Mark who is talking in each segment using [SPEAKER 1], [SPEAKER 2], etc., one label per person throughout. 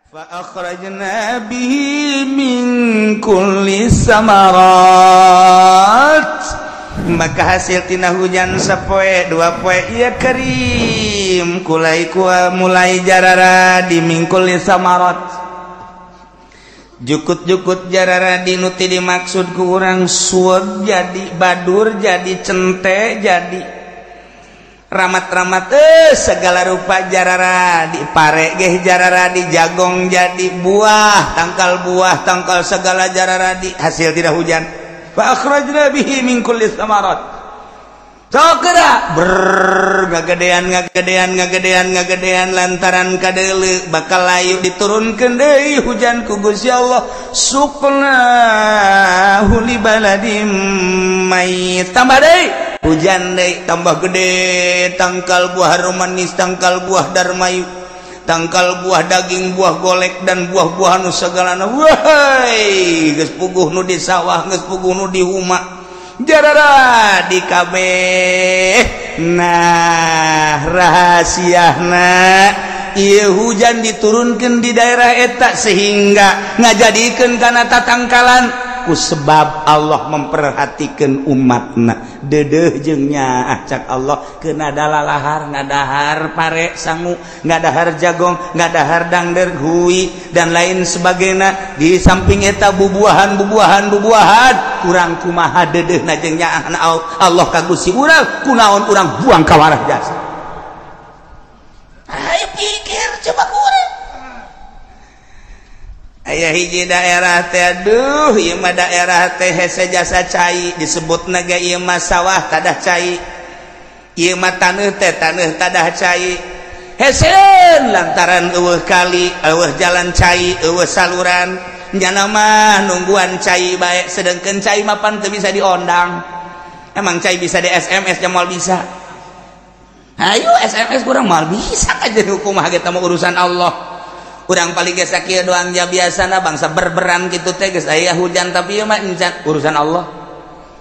[SPEAKER 1] Fa akhrajna bihi min kulli samarat, maka hasil tina hujan sapoe dua poe ya karim kulai kua mulai jarara di mingkul samarat jukut-jukut jarara di nu ti dimaksud ku urang suweg jadi badur jadi cente jadi ramat-ramat segala rupa jarara di pare geh jarara di jagong jadi buah tangkal segala jarara di hasil tidak hujan. Fa akhrajna bihi min kulli samarat. Sokra ber ngagedean lantaran kadeuleu bakal layu diturunkeun deui hujan ku Gusti Allah. Suqnahu li baladim mayit, tambah deui hujan deui tambah gede tangkal buah manis, tangkal buah darmayu, tangkal buah daging, buah golek dan buah-buahan nu sagalana. Wahai geus puguh nu di sawah, geus puguh nu di huma jarara di kabeh. Nah rahasiana ieu hujan diturunkeun di daerah eta sehingga ngajadikeun kana tatangkalan ku sebab Allah memperhatikan umatna. Dedeh jeung nyaah cak Allah kena dalalahar ngadahar pare sangu, ngadahar jagong, ngadahar dangder hui dan lain sebagainya. Di samping eta bubuahan kurang kumaha dedehna jeung nyaahna Allah ka Gusti urang kunaon urang buang ka warah jasa. Ayo pikir coba kurang. Aya hiji daerah teh aduh ieu mah daerah teh hese jasa cai disebutna ge ieu mah sawah tadah cai, ieu mah taneuh teh taneuh tadah cai. Heseun lantaran eueuh kali, eueuh jalan cai, eueuh saluran, nyana mah nungguan cai bae sedengkeun cai mah pan teu bisa diondang. Emang cai bisa di SMS nya moal bisa. Hayu SMS kurang moal bisa aja hukum ge mah urusan Allah. Urang paling geus sakieu doang ja biasana bangsa berberan kitu teh geus aya hujan tapi ieu mah encan urusan Allah.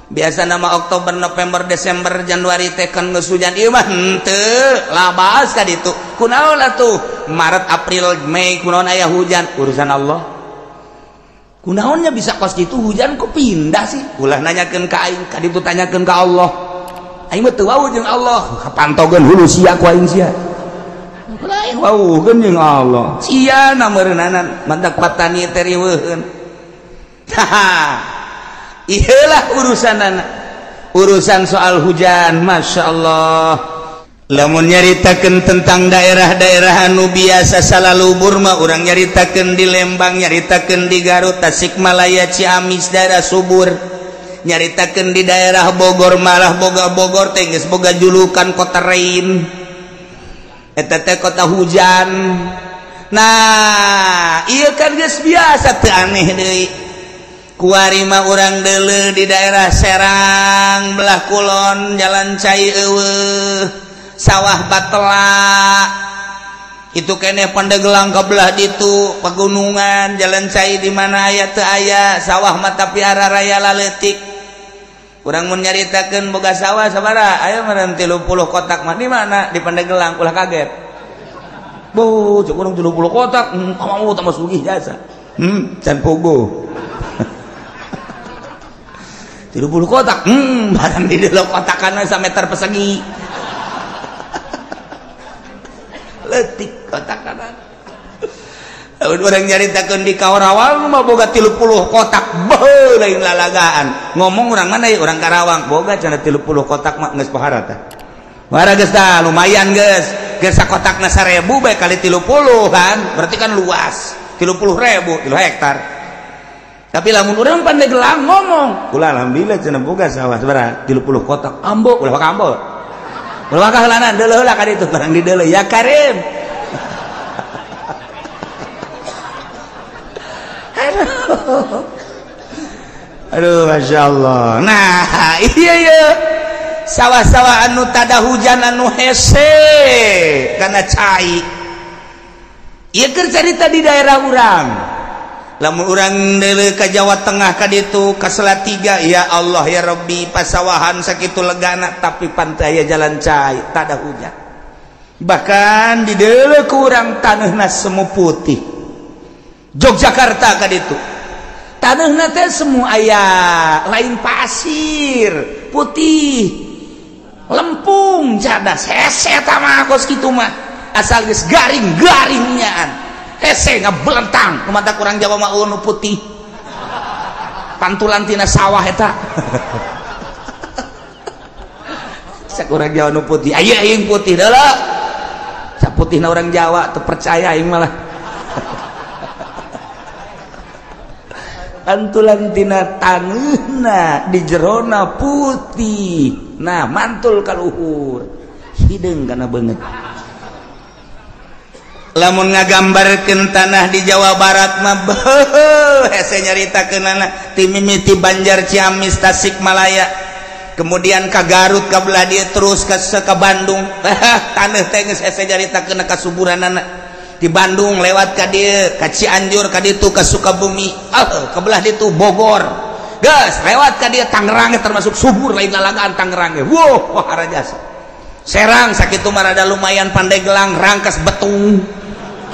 [SPEAKER 1] Biasana mah Oktober, November, Desember, Januari teh kan geus hujan ieu mah henteu labas ka ditu. Kunaon atuh Maret, April, Mei kunaon aya hujan urusan Allah. Kunaonnya bisa kos kitu hujan kok pindah sih? Ulah nanyakeun ka aing, ka ditu tanyakeun ka Allah. Aing mah teu wawuh jeung Allah, kapantogeun hulu sia ku aing sia. Lain wawuhkeun jeung Allah. Sia na meureunanan mantak patani teh riweuheun. Ieulah urusanana. Urusan soal hujan, Masya Allah. Lamun nyaritakeun tentang daerah-daerah anu biasa salalubur mah urang nyaritakeun di Lembang, nyaritakeun di Garut, Tasikmalaya, Ciamis daerah subur. Nyaritakeun di daerah Bogor malah boga Bogor teh geus boga julukan kota rain. Eta teh kota hujan. Nah, ieu kan geus biasa teu aneh deui. Kuari mah urang deuleu di daerah Serang belah kulon jalan cai eueuh, sawah batela. Itu keneh Pandeglang ka belah ditu, pegunungan jalan cai di mana aya teu aya, sawah mah tapi araraya laleutik. Urang mun nyaritakeun boga sawah sabaraha? Aya meureun 30 kotak mah di mana? Di Pandeglang ulah kaget. Boh, cek urang 30 kotak, mau tambah sugih jasa. Can pogo. 30 kotak, barang di dalam kotakan sameter persegi. Leutik kotakan. Orang nyaritakeun di Karawang mah boga 30 kotak, beuh lain lalagaan. Ngomong orang mana ya? Orang Karawang boga cenah 30 kotak mah geus pohara tah. Pohara geus tah lumayan geus. Geus sakotakna 1000 bae kali 30 kan, berarti kan luas. 30.000, 3 hektar. Tapi lamun urang Pandeglang ngomong, ulah alhamdulillah cenah boga sawah sabaraha 30 kotak. Ambo ulah ka ambo. Ulah ka heulanan deuleuh heula ka ditu barang dideuleuh ya Karim. Aduh, Masya Allah. Nah, iya iya sawah-sawah anu tada hujan anu hese karena cai. Ieu keur carita di daerah urang. Lamun urang deuleu ka Jawa Tengah ka ditu ka Salatiga, ya Allah ya Rabbi, pasawahan sakitu legana tapi pantai aya jalan cai, tada hujan. Bahkan di deuleu ku urang taneuhna semu putih. Yogyakarta ka ditu taneuhna teh semua aya lain pasir putih lempung cadas hese eta mah kos kitu mah asal geus garing-garingnyaan hese ngabelentang kumaha kurang Jawa mah nu putih pantulan tina sawah eta sakurang Jawa nu putih aya aing putih deuleu saputihna urang Jawa teu percaya aing malah pantulan tina taneuhna di jerona putih nah mantul ka luhur hideung kana beungeut lamun ngagambarkeun tanah di Jawa Barat mah beuh hese nyaritakeunana ti mimiti Banjar Ciamis Tasikmalaya kemudian ka Garut ka belah dieu terus ka Bandung taneuh teh geus hese nyaritakeun kasuburanana di Bandung lewat ka dieu ka Cianjur ka ditu ka Sukabumi ka belah ditu Bogor geus lewat ka dieu Tangerang termasuk subur lain lalagaan Tangerang ge wow harajasa Serang sakitu mah rada lumayan Pandeglang Rangkas Betung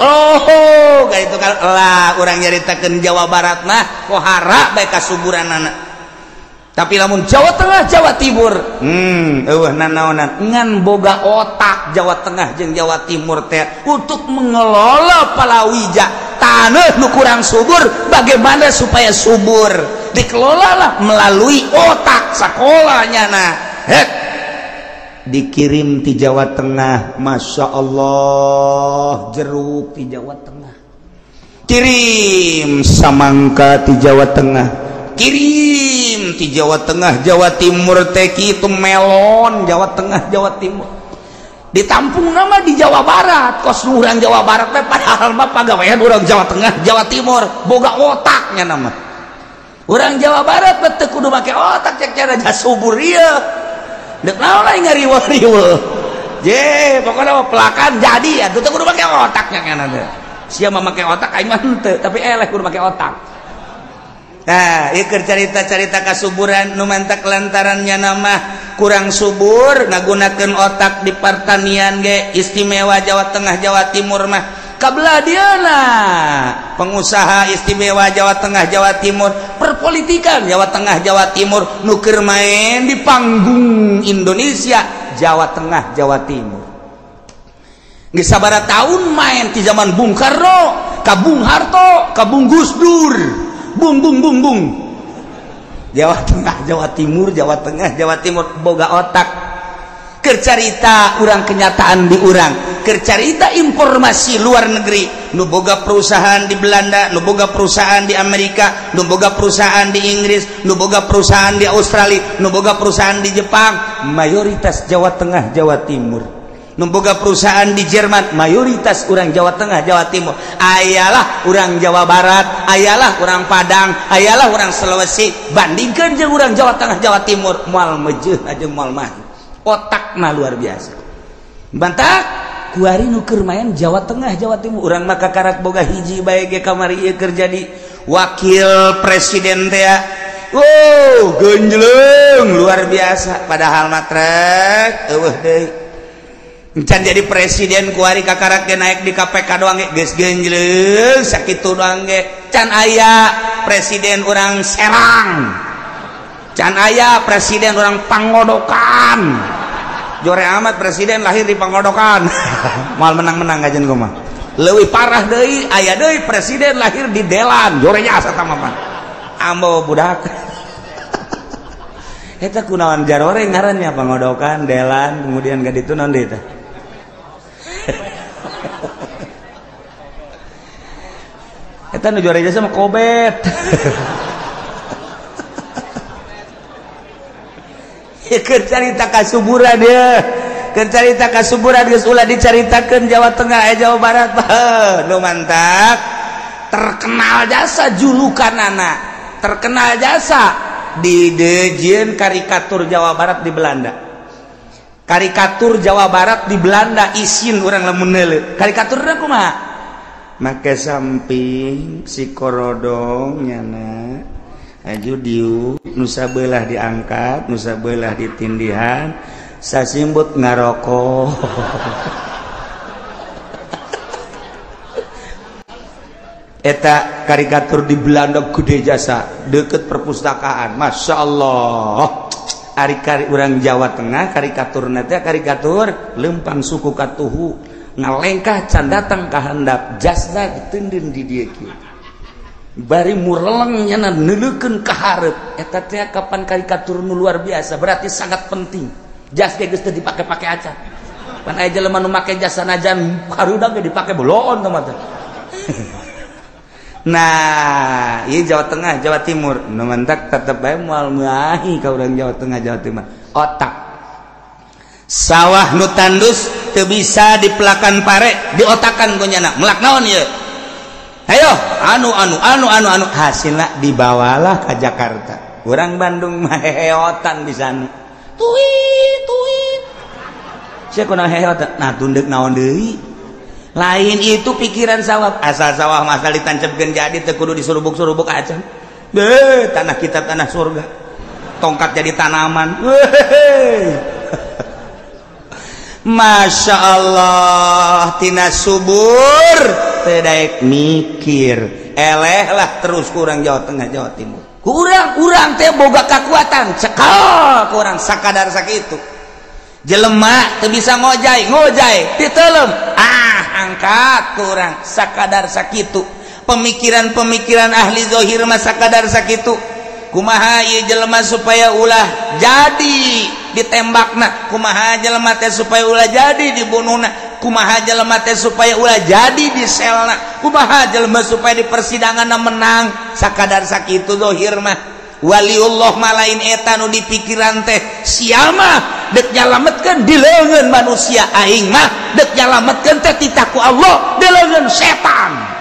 [SPEAKER 1] oh ka itu lah urang nyaritakeun Jawa Barat mah pohara bae kasuburanana tapi lamun Jawa Tengah Jawa Timur eueuh nanaonan ngan boga otak Jawa Tengah jeung Jawa Timur teh untuk mengelola palawija taneuh nu kurang subur bagaimana supaya subur dikelolalah melalui otak sakolanya nah hek dikirim di Jawa Tengah Masya Allah jeruk di Jawa Tengah kirim samangka di Jawa Tengah kirim di Jawa Tengah Jawa Timur teh kitu melon Jawa Tengah Jawa Timur ditampung nama di Jawa Barat kos urang Jawa Barat teh padahal mah pagawean urang Jawa Tengah Jawa Timur boga otaknya nama urang Jawa Barat teh kudu make otak cek cara subur ieu deuk naon lain ngariweuh-riweuh je pokona mah pelakan jadi atuh teh kudu make otaknya kana teh sia mah make otak aing mah henteu tapi eleh kudu make otak. Nah, ieu keur carita-carita kasuburan nu mantak lantarannya nama kurang subur ngagunakeun otak di pertanian ge istimewa Jawa Tengah Jawa Timur mah kabelah dieuna pengusaha istimewa Jawa Tengah Jawa Timur perpolitikan Jawa Tengah Jawa Timur nu keur main di panggung Indonesia Jawa Tengah Jawa Timur geus sabaraha tahun main ti zaman Bung Karno ka Bung Harto ka Bung Gus Dur bung bung bung bung Jawa Tengah Jawa Timur Jawa Tengah Jawa Timur boga otak keur carita urang kenyataan di urang keur carita informasi luar negeri nu boga perusahaan di Belanda nu boga perusahaan di Amerika nu boga perusahaan di Inggris nu boga perusahaan di Australia nu boga perusahaan di Jepang mayoritas Jawa Tengah Jawa Timur nu boga perusahaan di Jerman mayoritas urang Jawa Tengah Jawa Timur ayalah urang Jawa Barat ayalah urang Padang ayalah urang Sulawesi bandingkeun jeung urang Jawa Tengah Jawa Timur moal mejeuh jeung moal mah otakna luar biasa bantak kuari nu keur main Jawa Tengah Jawa Timur urang mah kakarak boga hiji bae ge kamari ieu keur jadi wakil presiden teh wow genjleung luar biasa padahal mah trek eueuh deui encan jadi presiden kuari kakarak ge naik di KPK doang ge geus genjleung sakitu doang ge can aya presiden urang Serang can aya presiden urang Pangodokan jore amat presiden lahir di Pangodokan moal menang-menang kajen gua mah leuwih parah deui aya deui presiden lahir di Delan jore nya asa mah ambo budak eta kunaon jarore ngarannya Pangodokan Delan kemudian ka ditu naon deui teh eta nu juara jasa mah kobet keur carita kasuburan ye keur carita kasuburan geus ulah dicaritakeun Jawa Tengah Jawa Barat nu mantap terkenal jasa julukanana terkenal jasa di dejieun karikatur Jawa Barat di Belanda karikatur Jawa Barat di Belanda isin urang lamun neuleuh karikaturna kumaha make samping si korodong nyana aju diu nusa beulah diangkat nusa beulah ditindihan sasimbut ngarokok Eta karikatur di Belanda gede jasa deket perpustakaan. Masya Allah. Ari kari urang Jawa Tengah karikatur teh karikatur lempang suku katuhu ngalengkah can datang ka handap, jasna diteundeun di dieu kieu. Bari mureleng nyana neuleukeun ka hareup. Eta teh kapan karikatur nu luar biasa, berarti sangat penting. Jas ge geus teu dipake-pake acan. Pan aya jelema nu make jas sanajan hareudang ge dipake boloon teh mah teh. Nah, ieu Jawa Tengah, Jawa Timur. Nu mantak tetep bae moal meuahi ka urang Jawa Tengah, Jawa Timur. Otak. Sawah nu tandus teu bisa dipelakan pare, diotakan ku nyana. Melak naon ieu? Ayo, anu anu anu anu anu hasilna dibawalah ke Jakarta. Urang Bandung mah heheotan di sana. Tuit tuit. Sia kunaon heheotan? Nah, tunduk naon deui? Lain itu pikiran sawah, asal sawah masa ditancapkeun jadi teu kudu disurubuk-surubuk acan. Beuh, tanah kita tanah surga. Tongkat jadi tanaman. Weh. Masya Allah, tina subur teu daek mikir. Eleh lah terus kurang Jawa Tengah, Jawa Timur. Kurang urang teh boga kekuatan, cekal kurang sakadar sakitu. Jelema teu bisa ngojay, ngojay ditelem. Ah, angkat kurang sakadar sakitu. Pemikiran-pemikiran ahli zahir mah sakadar sakitu. Kumaha ieu jelema supaya ulah jadi ditembakna, kumaha jelema teh supaya ulah jadi dibunuhna, kumaha jelema teh supaya ulah jadi diselna, kumaha jelema supaya di persidanganna menang, sakadar sakitu zahir mah. Waliullah mah lain eta nu dipikiran teh, sia mah dek nyalametkeun di leungeun manusia, aing mah dek nyalametkeun teh titah ku Allah di leungeun setan.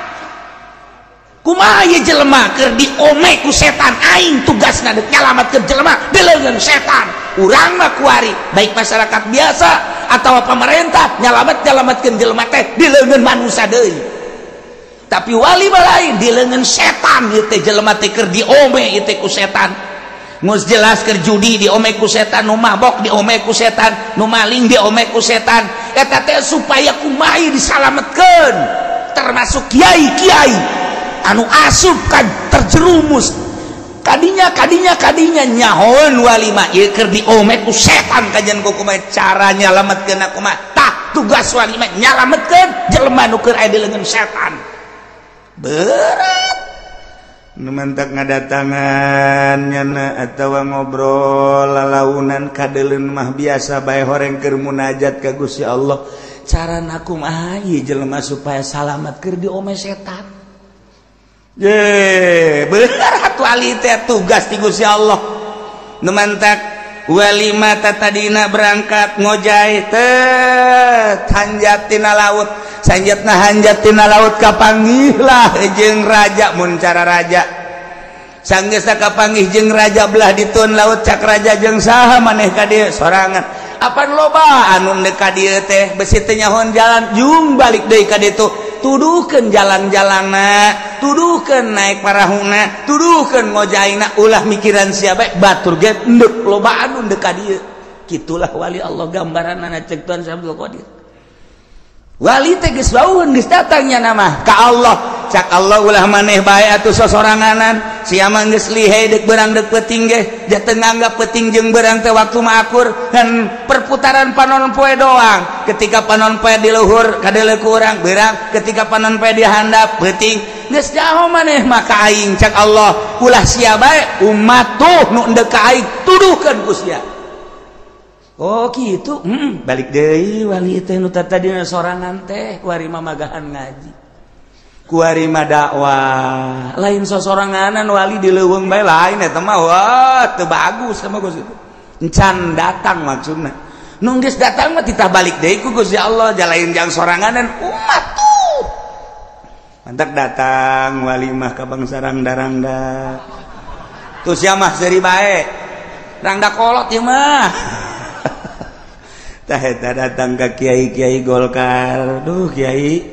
[SPEAKER 1] Kumaha ieu jelema keur diome ku setan, aing tugasna dek nyalametkeun jelema di leungeun setan. Urang mah kuari baik masyarakat biasa atau pemerintah nyalamet-nyalametkeun jelema teh di leungeun manusia deui. Tapi wali mah lain di leungeun setan ieu teh jelema teh keur diome ieu teh ku setan. Geus jelas keur judi diome ku setan, nu mabok diome ku setan, nu maling diome ku setan. Eta teh supaya kumaha disalametkeun, termasuk kiai-kiai anu asup kan terjerumus. Kadinya kadinya kadinya nyahoeun wali mah ieu keur diome ku setan kajian ku kumaha cara nyalametkeun kumaha. Tah tugas wali mah nyalametkeun jelema nu keur aya di leungeun setan. Berat nu mantak ngadatangan nyana atawa ngobrol lalaunan kadeuleun mah biasa bae horeng keur munajat ka Gusti Allah. Carana kumaha ieu jelema supaya salamat keur diome setan. Ye, berat wali teh tugas ti Gusti Allah. Nu mantak wali mah tadina berangkat ngojay teh hanjat tina laut. Sanjatna hanjat tina laut kapanggihlah jeung raja mun cara raja. Sanggeusna kapanggih jeung raja belah ditun laut cak raja jeung saha maneh ka dieu sorangan. Apan loba anu ndek ka dieu teh besi teu nyahoan jalan jung balik deui ka ditu. Tuduhkeun jalan-jalanna, tuduhkeun naik parahuna, tuduhkeun ngojaina, ulah mikiran sia bae batur ge endek loba anu ndek ka dieu. Kitulah wali Allah gambaranna cek Tuan Syekh Abdul Qadir. Wali teh geus wauheun geus datang nya mah ka Allah. Cak Allah ulah maneh bae atuh sosoranganan, sia mah geus lihai deuk beurang deuk peuting ge, ja teu nganggap peuting jeung beurang teh waktu mah akur dan perputaran panon poe doang. Ketika panon poe di luhur kadeuleu ku urang beurang, ketika panon poe di handap peuting, geus jauh maneh mah ka aing. Cak Allah ulah sia bae umat tuh nu endek ka aing tuduhkeun ku sia. Oh gitu, balik deui wali teh nu tadina sorangan teh kuari mah magahan ngaji, kuari mah dakwah, lain sosoranganan wali di leuweung bae lain eta mah wah teu bagus sama Gusti. Encan datang maksudna. Nu geus datang mah titah balik deui ku Gusti Allah, jalain jang soranganan umat tuh. Mantak datang wali mah ka bangsa rangda-rangda. Tuh sia mah seuri bae. Rangda kolot ieu mah. Tah eta datang ka kiai-kiai Golkar. Duh kiai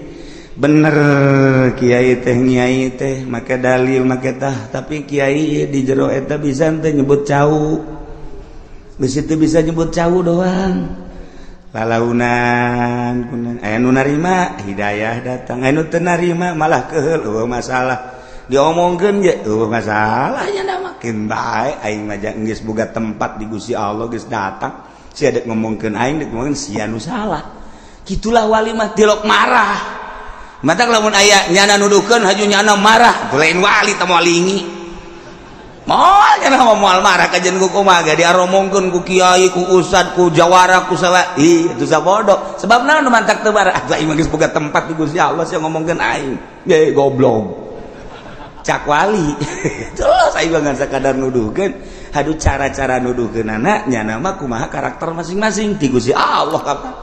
[SPEAKER 1] bener kiai teh nyai teh make dalil make tah, tapi kiai di jero eta bisa teh nyebut cau. Bisi teu bisa nyebut cau doang. Lalaunan kunan aya nu narima hidayah datang, aya nu teu narima malah keheul eueuh masalah. Diomongkeun ge eueuh masalah nya da makin bae aing mah geus boga tempat di Gusti Allah geus datang. Sia dek ngomongkeun aing dek ngomongkeun sia nu salah. Kitulah wali mah tilok marah. Matak lamun aya nyana nuduhkeun haju nyana marah, lain wali teh moal lingi. Moal nyana mah moal marah kajen ku kumaha ge diaromongkeun ku kiai, ku ustad, ku jawara, ku salah. Ih, itu sabodo. Sebab naon nu mantak teu marah? Atuh aing mah geus boga tempat di Gusti Allah sia ngomongkeun aing. Ye goblok. Cak wali. Terus aing mah ngan sakadar nuduhkeun. Haduh cara-cara nuduhkeunana nyana mah kumaha karakter masing-masing ti Gusti Allah kapan.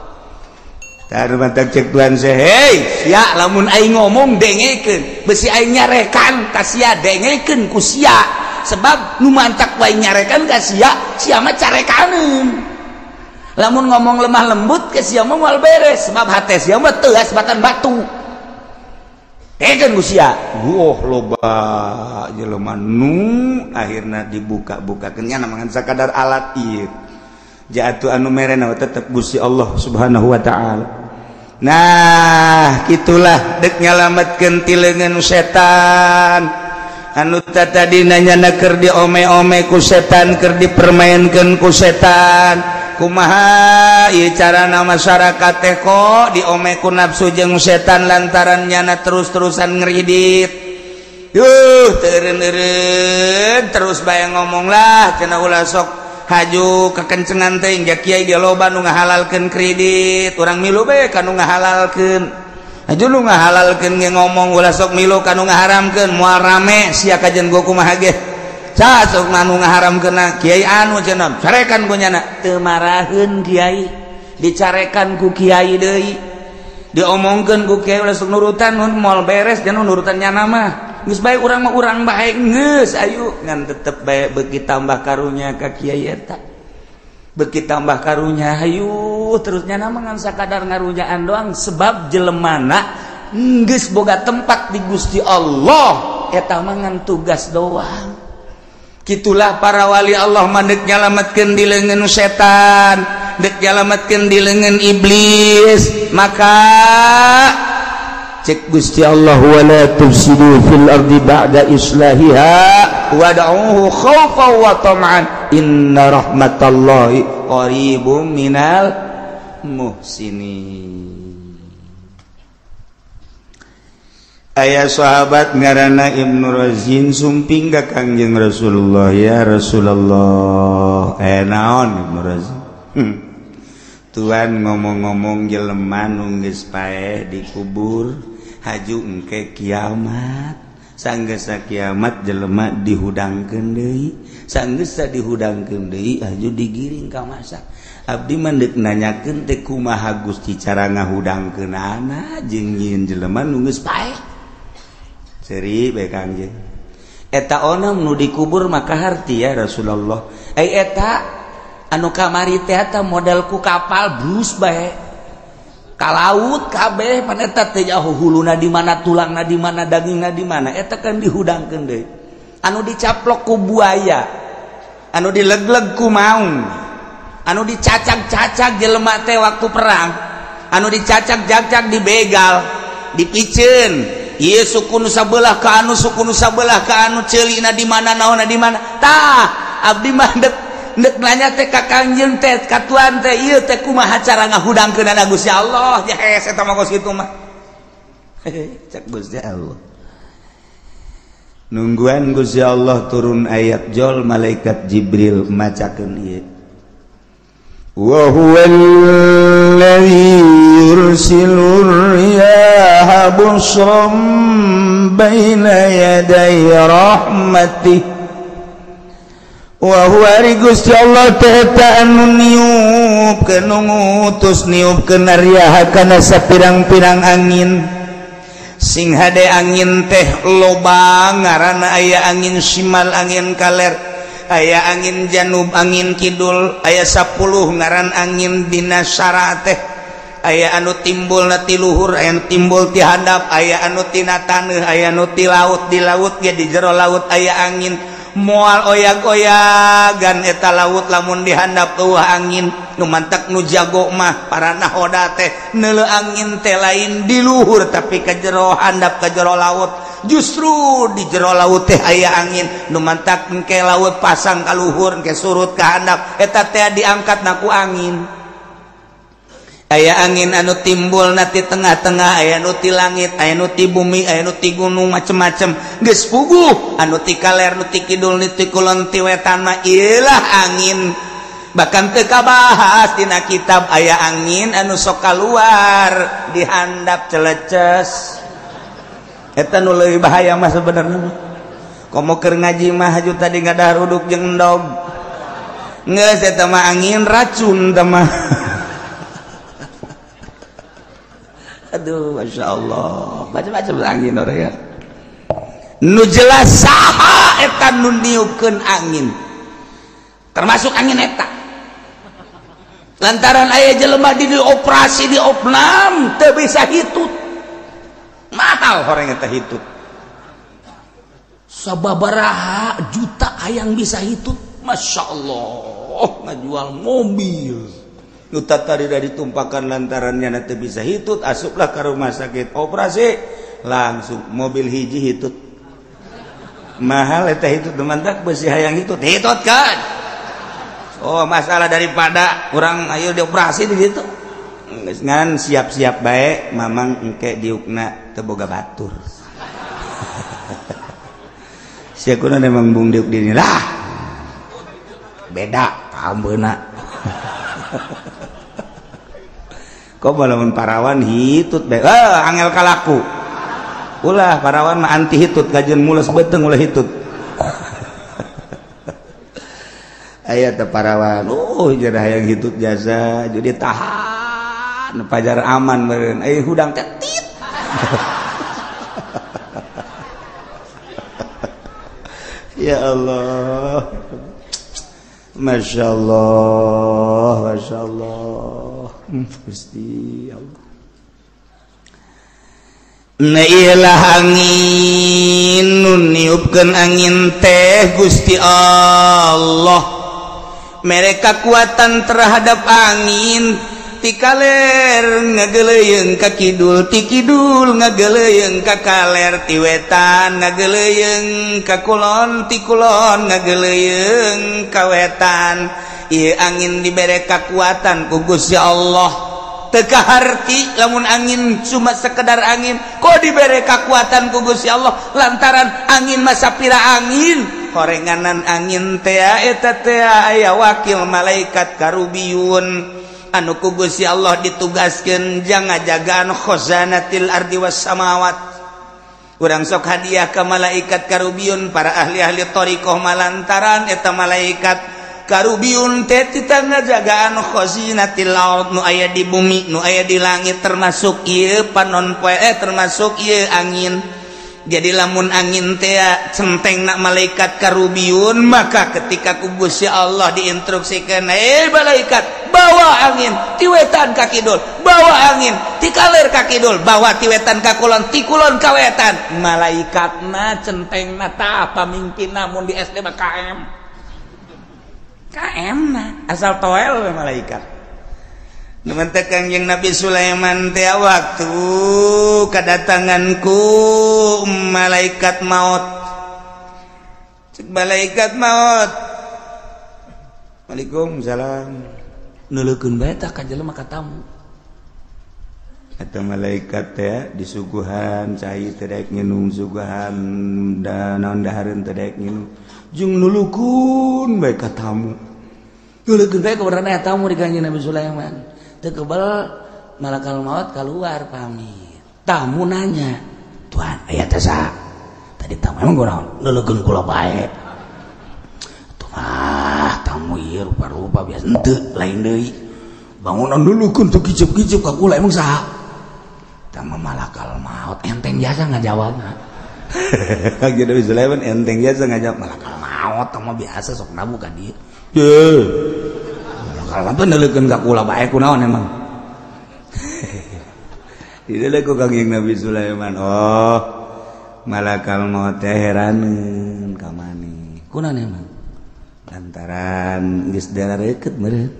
[SPEAKER 1] Tah mantak cek Tuhan seh, hei, sia lamun aing ngomong dengekeun, besi aing nyarekan ka sia dengekeun ku sia. Sebab nu mantak wae nyarekan ka sia, sia mah carekaneun. Lamun ngomong lemah lembut ke sia mah moal beres, sebab hate sia mah teuas batan batu. Dengekeun ku sia. Wah, loba jelema nu akhirna dibuka-bukakeun nya ngan sakadar alat ieu. Jatuh anu merena tetep Gusti Allah Subhanahu wa taala. Nah, kitulah dek nyalametkeun ti leungeun setan. Anu tadina nyana keur diome-ome ku setan, keur dipermainkeun ku setan. Kumaha ieu carana masyarakat teh kok diome ku nafsu jeung setan lantaran nyana terus-terusan ngeridit. Yuh, teureun-eureun terus bae ngomong lah cenah ulah sok haju kekencengan teh hingga kiai dia loba nu ngahalalkeun kredit, urang milu bae ka nu ngahalalkeun. Haju nu ngahalalkeun ge ngomong ulah sok milu ka nu ngaharamkeun, moal rame sia kajen go kumaha ge. Sa sok nu ngaharamkeunna kiai anu cenah, carekan ku nyana, teu maraheun kiai, dicarekan ku kiai deui. Diomongkeun ku kiai ulah sok nurutan mun moal beres jeung nurutan nyana mah. Geus bae urang mah urang bae geus ayu ngan tetep bae beuki tambah karunya ka kiai eta. Beuki tambah karunya hayu terus nyana mah ngan sakadar ngarunyaan doang sebab jelemana geus boga tempat di Gusti Allah eta mah ngan tugas doang. Kitulah para wali Allah mah deuk nyalametkeun di leungeun setan, deuk nyalametkeun di leungeun iblis. Maka cek Gusti Allah wala tufsidu fil ardi ba'da islahiha wad'uhu khaufan wa tam'an inna rahmatallahi qaribum minal muhsinin. Aya sahabat ngaranna Ibnu Razin sumping ka Kangjeng Rasulullah, ya Rasulullah, naon Ibnu Razin? Tuan ngomong-ngomong jelema nu geus paeh dikubur haju engke kiamat, sanggeus kiamat jelema dihudangkeun deui, sanggeus dihudangkeun deui haju digiring ka masa. Abdi mah deuk nanyakeun teh kumaha Gusti cara ngahudangkeunana jeung nyieun jelema nu geus paeh. Seuri bae Kangjeng. Eta onam nu dikubur maka harti ya Rasulullah. Ai eta anu kamari teh eta model ku kapal brus bae. Ka laut kabeh pan eta teh jauh huluna di mana, tulangna di mana, dagingna di mana, eta kan dihudangkeun deui. Anu dicaplok ku buaya, anu dilegleg ku maung, anu dicacag-cacag jelema teh waktu perang, anu dicacag-cacag dibegal, dipiceun. Ieu suku nu sabelah ka anu, suku nu sabelah ka anu, ceulina di mana, naonna di mana. Tah, abdi mah dek nanya teh ka Kangjeng teh ka tuan teh ieu teh kumaha cara ngahudangkeunana Gusti Allah. Ya hese eta mah kos kitu mah. Cek Gusti Allah. Nungguan Gusti Allah turun ayat jol malaikat Jibril macakeun ieu. Wa huwallazi yursilur riyaha busran baina yaday rahmatih. Wa huwa Gusti Allah teh eta anu niupkeun nu ngutus niupkeun riyaha kana sapirang-pirang angin. Sing hade angin teh loba ngaranna aya angin simal, angin kaler, aya angin janub, angin kidul, aya 10 ngaran angin dina syara teh. Aya anu timbul na ti luhur, aya anu timbul ti handap, aya anu tina taneuh, aya anu ti laut, di laut ge di jero laut aya angin. Moal oyak-oyagan eta laut lamun dihandap eueuh angin. Nu mantak nu jago mah para nahoda teh neuleu angin teh lain di luhur tapi ka jero handap ka jero laut. Justru di jero laut teh aya angin. Nu mantak engke laut pasang ka luhur engke surut ka handap eta teh diangkat na ku angin. Aya angin anu timbul na ti tengah-tengah, aya nu ti langit, aya nu ti bumi, aya nu ti gunung, macem-macem. Geus puguh anu ti kaler, nu ti kidul, nu ti kulon, ti wetan mah ieulah angin. Bahkan teu kabahas dina kitab aya angin anu sok kaluar di handap celeces. Eta nu leuwih bahaya mah sebenarnya. Komo keur ngaji mah haju tadi ngadahar uduk jeung endog. Geus eta mah angin racun teh mah. Aduh, masya Allah, macam-macam angin orang ya. Nu jelas saha eta nu niupkeun angin, termasuk angin eta. Lantaran aya jelema di dioperasi diopnam teu bisa hitut, mahal orang eta hitut. Sababaraha juta hayang bisa hitut, masya Allah, ngajual mobil. Nuta tadi dari tumpakan lantarannya nanti bisa hitut, asuplah ke rumah sakit operasi langsung mobil hiji hitut. Mahal eta hitut mantak besi hayang hitut hitut kan. Oh masalah daripada kurang ayo dioperasi di situ ngan siap-siap baik mamang engke diukna teu boga batur. Sia kuna memang bung diuk dini lah beda paham beuna. Kok lamun parawan hitut bae angel kalaku. Ulah parawan mah anti hitut kajeun mules beuteung ulah hitut. Aya teh parawan, jadi hayang hitut jasa jadi tahan pajar aman meureun. Aya hudang teh tit. Ya Allah. Masya Allah, Masya Allah, Gusti Allah. Nailah angin, nu niupkeun angin teh Gusti Allah. Mereka kekuatan terhadap angin, ti kaler ngageleung ka kidul, ti kidul ngageleung ka kaler, ti wetan ngageleung ka kulon, ti kulon ngageleung ka wetan. Ieu angin dibere kakuatan ku Gusti Allah. Teu kaharti lamun angin cuma sekedar angin, kok dibere kakuatan ku Gusti Allah lantaran angin masa pira angin. Horenganan angin teh eta teh aya wakil malaikat karubiyun anu ku Gusti Allah ditugaskeun jang ngajagaan khazanatil ardi was samawat. Urang sok hadiah ka malaikat karubiyun para ahli-ahli thariqah malantaran eta malaikat karubiyun teh tita ngajagaan khazinatil ard nu aya di bumi nu aya di langit termasuk ieu panon poe termasuk ieu angin. Jadi lamun angin teh centeng nak malaikat karubiyun maka ketika ku Gusti Allah diinstruksikeun malaikat bawa angin ti wetan ka kidul, bawa angin ti kaler ka kidul, bawa ti wetan ka kulon, ti kulon ka wetan. Malaikatna centengna tah pamimpinna mun di SD mah KM. KM na asal toel we malaikat. Nu mentek Kangjeng Nabi Sulaiman teh waktu kedatanganku malaikat maut. Cek malaikat maut. Waalaikumsalam. Neuleukeun bae tah ka jelema ka tamu. Eta malaikat teh disuguhan cai teh daek nginum, suguhan da naon dahareun teh daek nginum. Jeung nulukeun bae ka tamu. Nulukeun bae kabenerna tamu di Kangjeng Nabi Sulaiman. Teu kebal malakal maut keluar pamit. Tamu nanya, "Tuan, aya teh saha?" Tadi tamu emang kunaon? Leulekeun kula bae. Tuh mah tamu ieu rupa-rupa biasa henteu lain deui. Bangunan leulekeun teu kicep-kicep ka kula emang saha? Tamu malakal maut enteng jasa ngajawabna. Kangjeng Nabi Sulaiman enteng jasa ngajawab malakal maut tamu biasa sok nabu ka dieu. Ye. Kalau neuleukeun ka kula bae kunaon emang. Dideuleu ku Kangjeng Nabi Sulaiman. Oh, malakal maut teh heraneun ka maneh. Kunaon emang? Lantaran geus darareukeut meureun.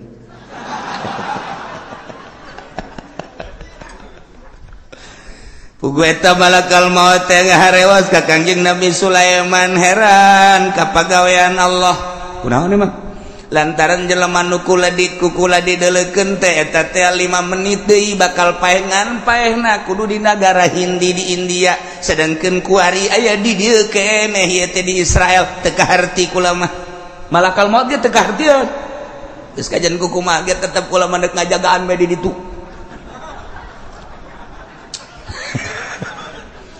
[SPEAKER 1] Pugu eta malakal maut teh ngaharewas ka Kangjeng Nabi Sulaiman heran ka pagawean Allah. Kunaon emang? Lantaran jelema nu kula dideleukeun teh eta teh 5 menit deui bakal paengan paehna kudu di nagara Hindi di India, sedangkeun kuari aya di dieu keneh ieu teh di Israel teu kaharti kula mah. Malakal maut ge teu kahartieun. Geus kajian ku kumaha ge tetep kula mah deuk ngajagaan bae di ditu.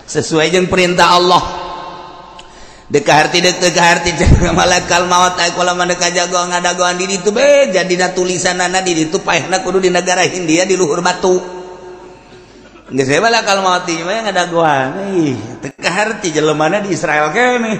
[SPEAKER 1] Sesuai jeung perintah Allah. Dekaharti dekaharti malakal maut ay kula mah deuk ngajagoan ngadagoan di ditu be jadina tulisanana di ditu paehna kudu di negara Hindia di luhur batu. Geus we malakal maut mah ngadagoan. Ih, teu kaharti jelemana di Israel keneh.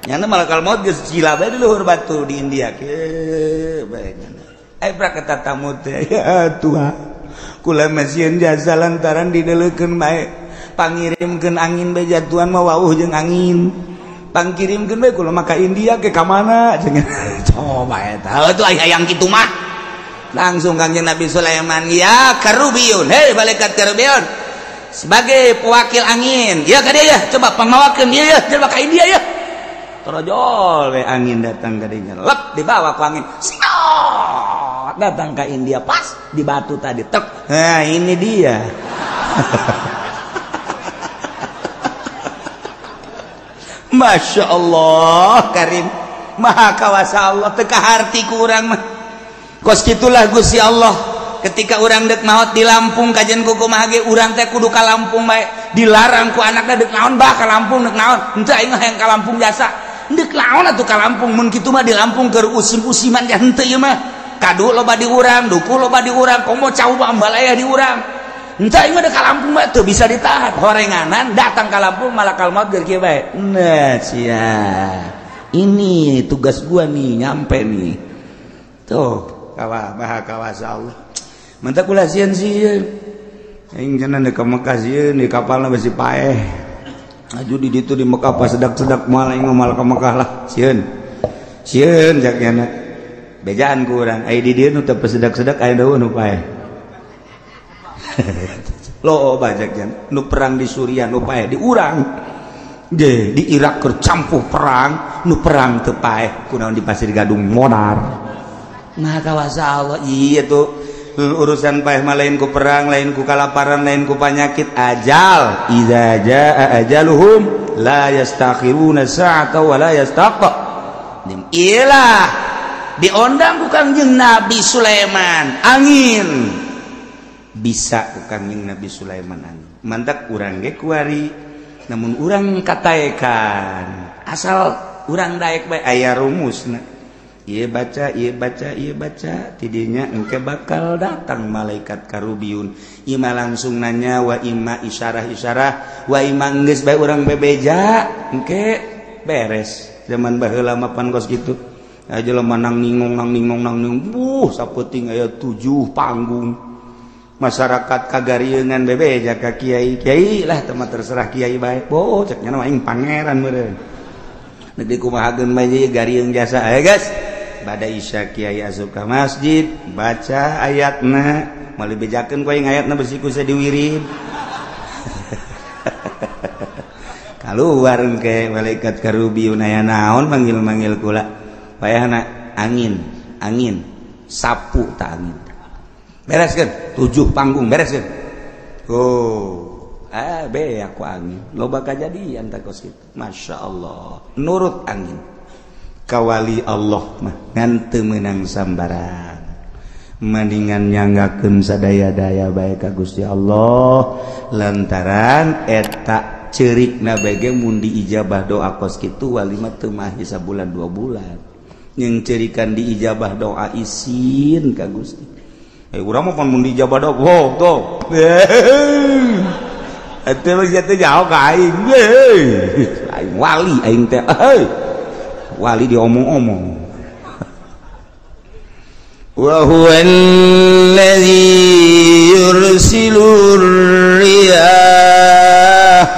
[SPEAKER 1] Nyana malakal maut geus gila bae di luhur batu di India ke bae nyana. Ai praketa tamu teh ya Tuhan. Kula mah sieun jasa lantaran dideleukeun bae. Pangirimkeun angin bae jatuhan mah wauh jeung angin. Pangkirimkeun bae kula mah ka India ke ka mana cenah. Coba eta atuh aya yang kitu mah. Langsung Kangjeng Nabi Sulaiman ya Karubiyun, hei malaikat Karubiyun sebagai pewakil angin. Ya ka dieu ya, coba pangmawakeun ieu ya, coba ka India ya. Torojol we angin datang ka dinya. Lep dibawa ku angin. Siot datang ka India pas di batu tadi. Tek. Nah, ini dia. Masya Allah Karim Maha kawasa Allah teu kaharti ku urang mah. Kos kitulah Gusti Allah ketika urang dek maot di Lampung kajian ku kumaha ge urang teh kudu ka Lampung bae dilarang ku anakna dek naon bah ka Lampung dek naon henteu aing hayang ka Lampung jasa dek naon atuh ka Lampung mun kitu mah di Lampung keur usim-usiman ja henteu ieu mah kadu loba di urang duku loba di urang komo cau ambalaya di urang entah ini ada ka Lampung mah tuh bisa ditahan horenganan datang ka Lampung malakal maut geus kieu bae. Nah sia ini tugas gua nih nyampe nih tuh kawa maha kawasa Allah mantap kula sieun sieun aing cenah deuk ka Mekah sieun di kapalna besi paeh aju di ditu di Mekah pas sedak-sedak moal aing mah ka Mekah lah sieun sieun jak nyana bejaan ku urang ai di dieu nu teu sedak-sedak aya deui nu paeh. Lo bajak jan nu perang di Suriah nu paeh di urang ge di Irak keur campuh perang nu perang teu paeh kunaon di Pasir Gadung modar. Maha kawasa Allah iya tuh urusan paeh mah lain ku perang lain ku kalaparan lain ku panyakit ajal idza jaa ajaluhum la yastakhiruna sa'ata wa la yastaqdim. Iyalah diondang ku Kangjeng Nabi Sulaiman angin bisa ku Kangjeng Nabi Sulaiman angin mantak urang ge kuari namun urang kataekan asal urang daek bae aya rumusna ieu baca ieu baca ieu baca tidinya engke bakal datang malaikat Karubiyun ima langsung nanya wa ima isyarah-isyarah wa ima geus bae urang bebeja engke beres. Zaman baheula mah pan kos kitu aja jelema nang ningung nang ningung nang ningung buh sapeuting aya 7 panggung masyarakat kagarieunan bebeja ka kiai kiai lah teu mah terserah kiai bae boh cek nya aing pangeran meureun deuk dikumahakeun bae ieu garieung jasa aya guys bada isya kiai asup ka masjid baca ayatna moal dibejakeun ku aing ayatna besi ku diwirid kaluar engke malaikat Karubiyun aya naon manggil-manggil kula payahna angin angin sapu ta angin bereskeun 7 panggung bereskeun. Oh be aku angin loba kajadian tah kos kitu. Masya Allah nurut angin kawali Allah mah ngan teu meunang sambarang mendingan nyanggakeun sadaya-daya bae ka Gusti Allah lantaran eta ceurikna bae ge mun diijabah doa kos kitu wali mah teu mahi sabulan 2 bulan jeung ceurikan diijabah doa isin ka Gusti. Urang mah pan mun diijabah doa oh tuh eta mah sia teh jauh ka aing aing wali aing teh wali diomong-omong. Wa huwa alladzi yursilu riyah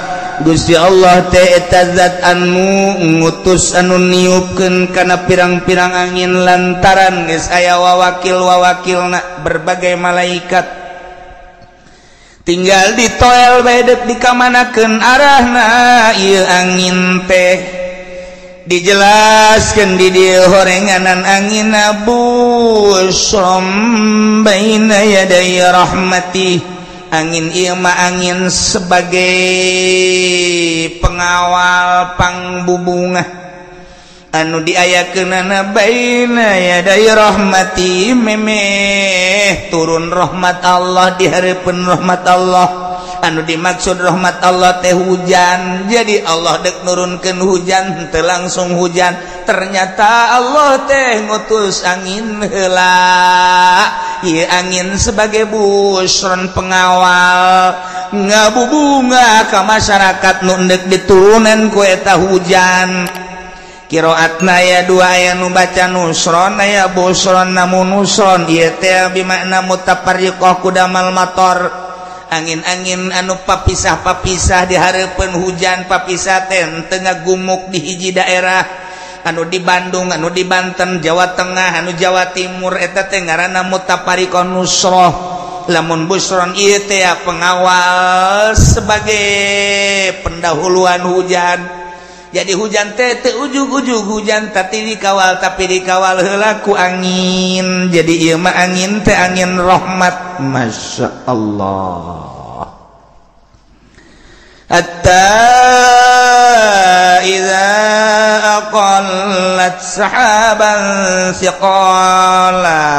[SPEAKER 1] Gusti Allah teh eta zat anu ngutus anu niupkeun kana pirang-pirang angin lantaran geus aya wawakil-wawakilna berbagai malaikat tinggal ditoel bae deuk dikamanakeun arahna ieu angin teh dijelaskeun di dieu horenganan angin busrom baina yaday rahmati angin ieu mah angin sebagai pengawal pangbubungah anu diayakeunana baina yaday rahmati memeh turun rahmat Allah di hareupeun rahmat Allah anu dimaksud rahmat Allah teh hujan jadi Allah dek nurunkeun hujan teu langsung hujan ternyata Allah teh ngutus angin heula ieu angin sebagai busron pengawal ngabubunga ka masyarakat nu endek diturunan ku eta hujan qiraatna aya dua aya nu baca nusron aya busron namun nusron ieu teh bimakna mutafarriqah kudamal mator angin-angin anu papisah-papisah di hareupeun hujan papisah teh teu ngagumuk di hiji daerah anu di Bandung anu di Banten Jawa Tengah anu Jawa Timur eta teh ngaranna mutafariqah nusroh lamun busron ieu teh pengawal sebagai pendahuluan hujan jadi hujan teh teu ujug-ujug hujan tapi dikawal heula ku angin jadi ieu mah angin teh angin rahmat Masya Allah hatta idza aqallat sahaban siqala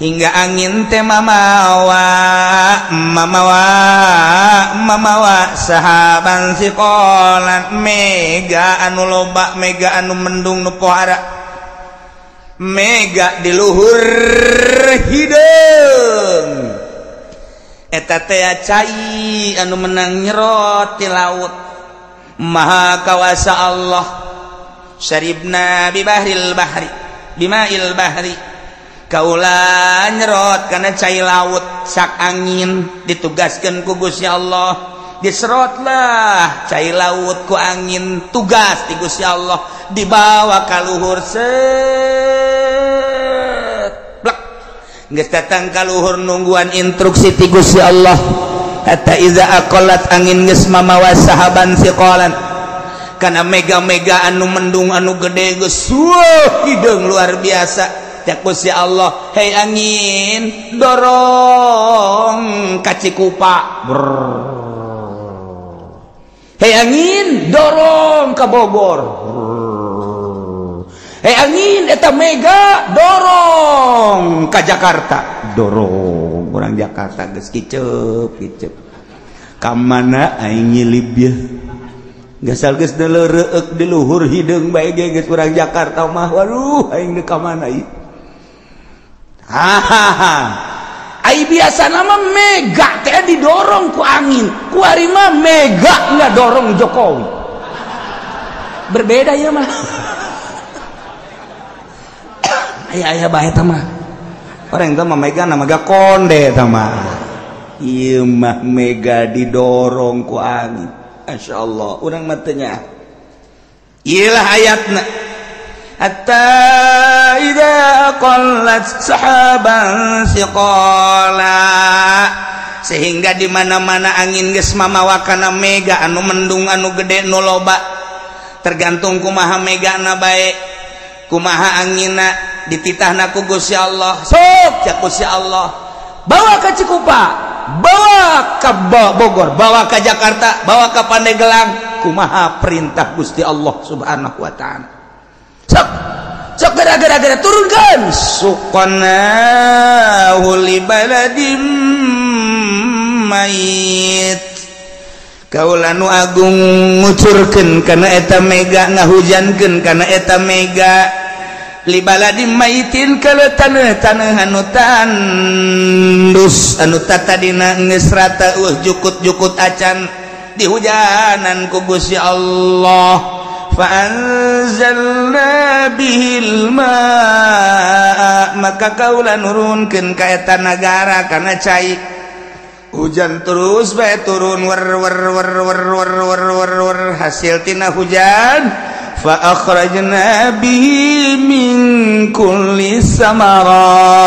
[SPEAKER 1] hingga angin teh mamawa mamawa mamawa sahaban siqalan mega anu loba mega anu mendung nu pohara mega di luhur hideung eta teh cai anu menang nyerot ti laut maha kawasa Allah syaribna bi bahril bahri bimail bahri kaula nyerot karena cai laut sak angin ditugaskan ku Gusti Allah diserotlah cai laut ku angin tugas di Gusti Allah dibawa ka luhur set blek geus datang ka luhur nungguan instruksi ti Gusti Allah hatta iza aqallat angin geus mamawa sahaban siqalan kana mega-mega anu mendung anu gede geus hideung luar biasa cak Gusti Allah hei angin dorong ka Cikupa hei angin dorong ka Bogor hei angin eta mega dorong ka Jakarta dorong orang Jakarta geus kiceup kiceup ka mana aing nyilib ye gasal geus deuleureuk di luhur hideung bae ge geus urang Jakarta mah waduh aing deuk ka mana ieu hahaha ai biasa nama mega teh didorong ku angin ku ari mah mega nggak dorong Jokowi berbeda ya mah aya aya bae tah mah orang teh mah mega na mega konde tah mah ieu mah mega didorong ku angin masyaallah urang mah teh nya ieu lah ayatna hatta idza qallat sahaban siqala sehingga di mana-mana angin geus mamawa kana mega anu mendung anu gede nu loba tergantung kumaha megana bae kumaha anginna dititahna ku Gusti Allah sok cak Gusti Allah bawa ka Cikupa bawa ka Bogor bawa ka Jakarta bawa ka Pandeglang kumaha perintah Gusti Allah Subhanahu wa taala sok sok gara-gara turunkan suqnahu li baladim mayit kaula nu agung ngucurkeun kana eta mega ngahujankeun kana eta mega li baladim mayitin kana taneuh-taneuh anu tandus anu tatadina geus rata eueuh jukut-jukut acan dihujanan ku Gusti Allah fa'anzalna bihil ma'a maka kaula nurunkeun ka eta nagara kana cai Hujan terus bae turun wer wer wer wer wer wer wer wer hasil tina hujan fa akhrajna bihi min kulli samarat.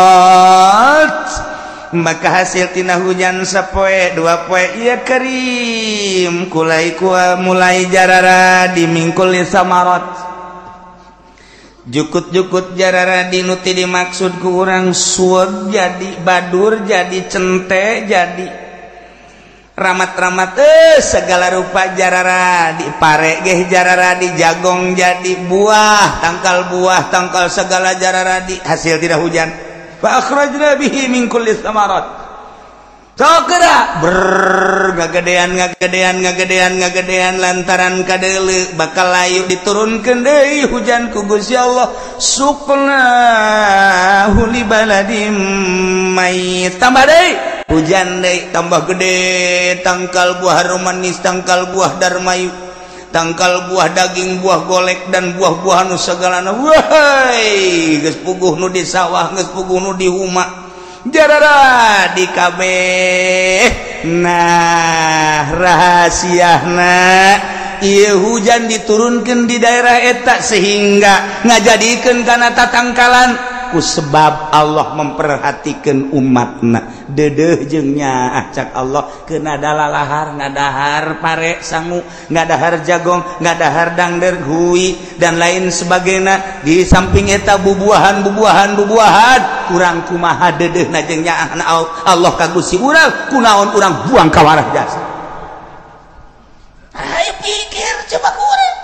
[SPEAKER 1] Maka hasil tina hujan sapoe dua poe ieu kerim kulai kua mulai jarara di min kulli samarat. Jukut-jukut jarara di nu teu dimaksud ku urang suweg jadi badur jadi cente jadi ramat-ramat segala rupa jarara di pare geh jarara di jagong jadi buah tangkal segala jarara di hasil tidak hujan. Fa akhrajna bihi min kulli samarat. Sokera ber ngagedean ngagedean ngagedean ngagedean lantaran kadeuleu bakal layu diturunkeun deui hujan ku Gusti Allah suqnahu li baladim mayit. Tambah deui hujan deui tambah gede tangkal buah manis tangkal buah darmayu tangkal buah daging buah golek dan buah-buah nu sagalana. Woi geus puguh nu di sawah geus puguh nu di huma jarara di kabeh. Nah rahasiana ieu hujan diturunkeun di daerah eta sehingga ngajadikeun kana tatangkalan ku sebab Allah memperhatikan umatna. Dedeuh jeung nyaah cak Allah keuna dalalahar ngadahar pare sangu ngadahar jagong ngadahar dangder hui dan lain sebagainya. Di samping eta bubuahan bubuahan bubuahan kurang kumaha dedeuhna jeung nyaahna Allah ka Gusti urang kunaon urang buang ka warah jasa. Ayo pikir coba kurang.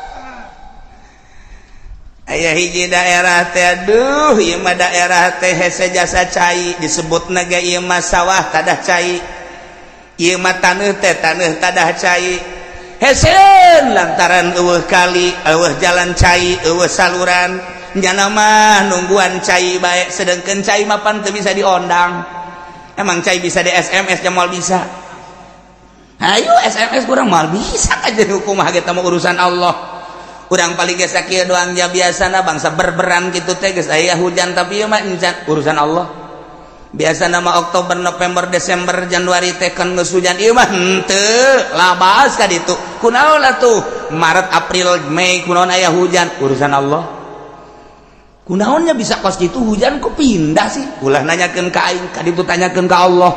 [SPEAKER 1] Aya hiji daerah teh aduh ieu mah daerah teh hese jasa cai disebutna ge ieu mah sawah tadah cai ieu mah taneuh teh taneuh tadah cai hesen lantaran eueuh kali eueuh jalan cai eueuh saluran nyana mah nungguan cai bae sedengkeun cai mah pan teu bisa diondang. Emang cai bisa di SMS nya moal bisa. Ayo SMS kurang moal bisa aja hukum ge teh urusan Allah. Urang paling geus sakieu doang ja biasana bangsa berberan kitu teh geus aya hujan tapi ieu mah encan urusan Allah. Biasana mah Oktober, November, Desember, Januari teh kan geus hujan ieu mah henteu labas ka ditu. Kunaon atuh Maret, April, Mei kunaon aya hujan urusan Allah. Kunaonnya bisa kos kitu hujan kok pindah sih? Ulah nanyakeun ka aing, ka ditu tanyakeun ka Allah.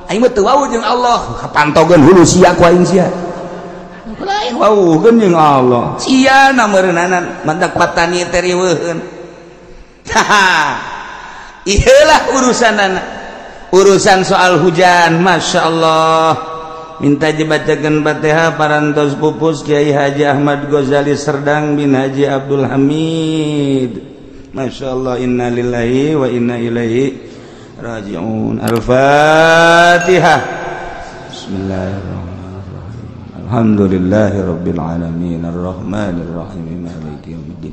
[SPEAKER 1] Aing mah teu wau jeung Allah, kapantogeun hulu sia ku aing sia. Lain wauhkeun jeung Allah. Sia na meureunana mantak patani teh riweuheun. Ieulah urusanana. Urusan soal hujan, Masya Allah. Minta dibacakeun Fatihah parantos pupus Kiai Haji Ahmad Ghazali Serdang bin Haji Abdul Hamid. Masya Allah, inna lillahi wa inna ilaihi raji'un. Al-Fatihah. Bismillahirrahmanirrahim. Alhamdulillahirabbil alamin arrahmanir rahim maliki yaumiddin.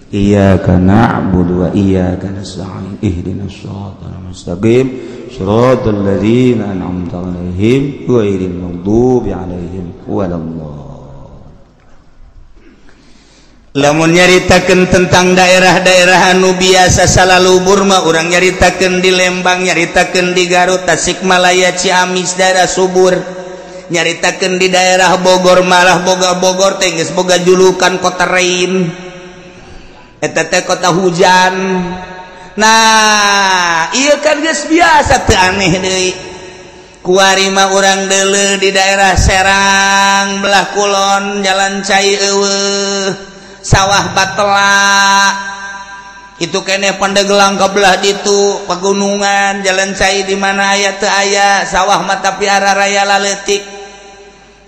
[SPEAKER 1] Iyyaka na'budu wa iyyaka nasta'in ihdinas siratal mustaqim siratal ladzina an'amta 'alaihim ghairil maghdubi 'alaihim waladdallin. Lamun nyaritakeun tentang daerah-daerah anu biasa salalubur mah urang nyaritakeun di Lembang, nyaritakeun di Garut, Tasikmalaya, Ciamis daerah subur. Nyaritakeun di daerah Bogor malah boga Bogor teh geus boga julukan kota rain. Eta teh kota hujan. Nah, ieu kan geus biasa teu aneh deui. Kuari mah urang deuleu di daerah Serang belah kulon jalan cai eueuh, sawah batela. Itu keneh Pandeglang ka belah ditu, pegunungan jalan cai di mana aya teu aya, sawah mah tapi araraya laleutik.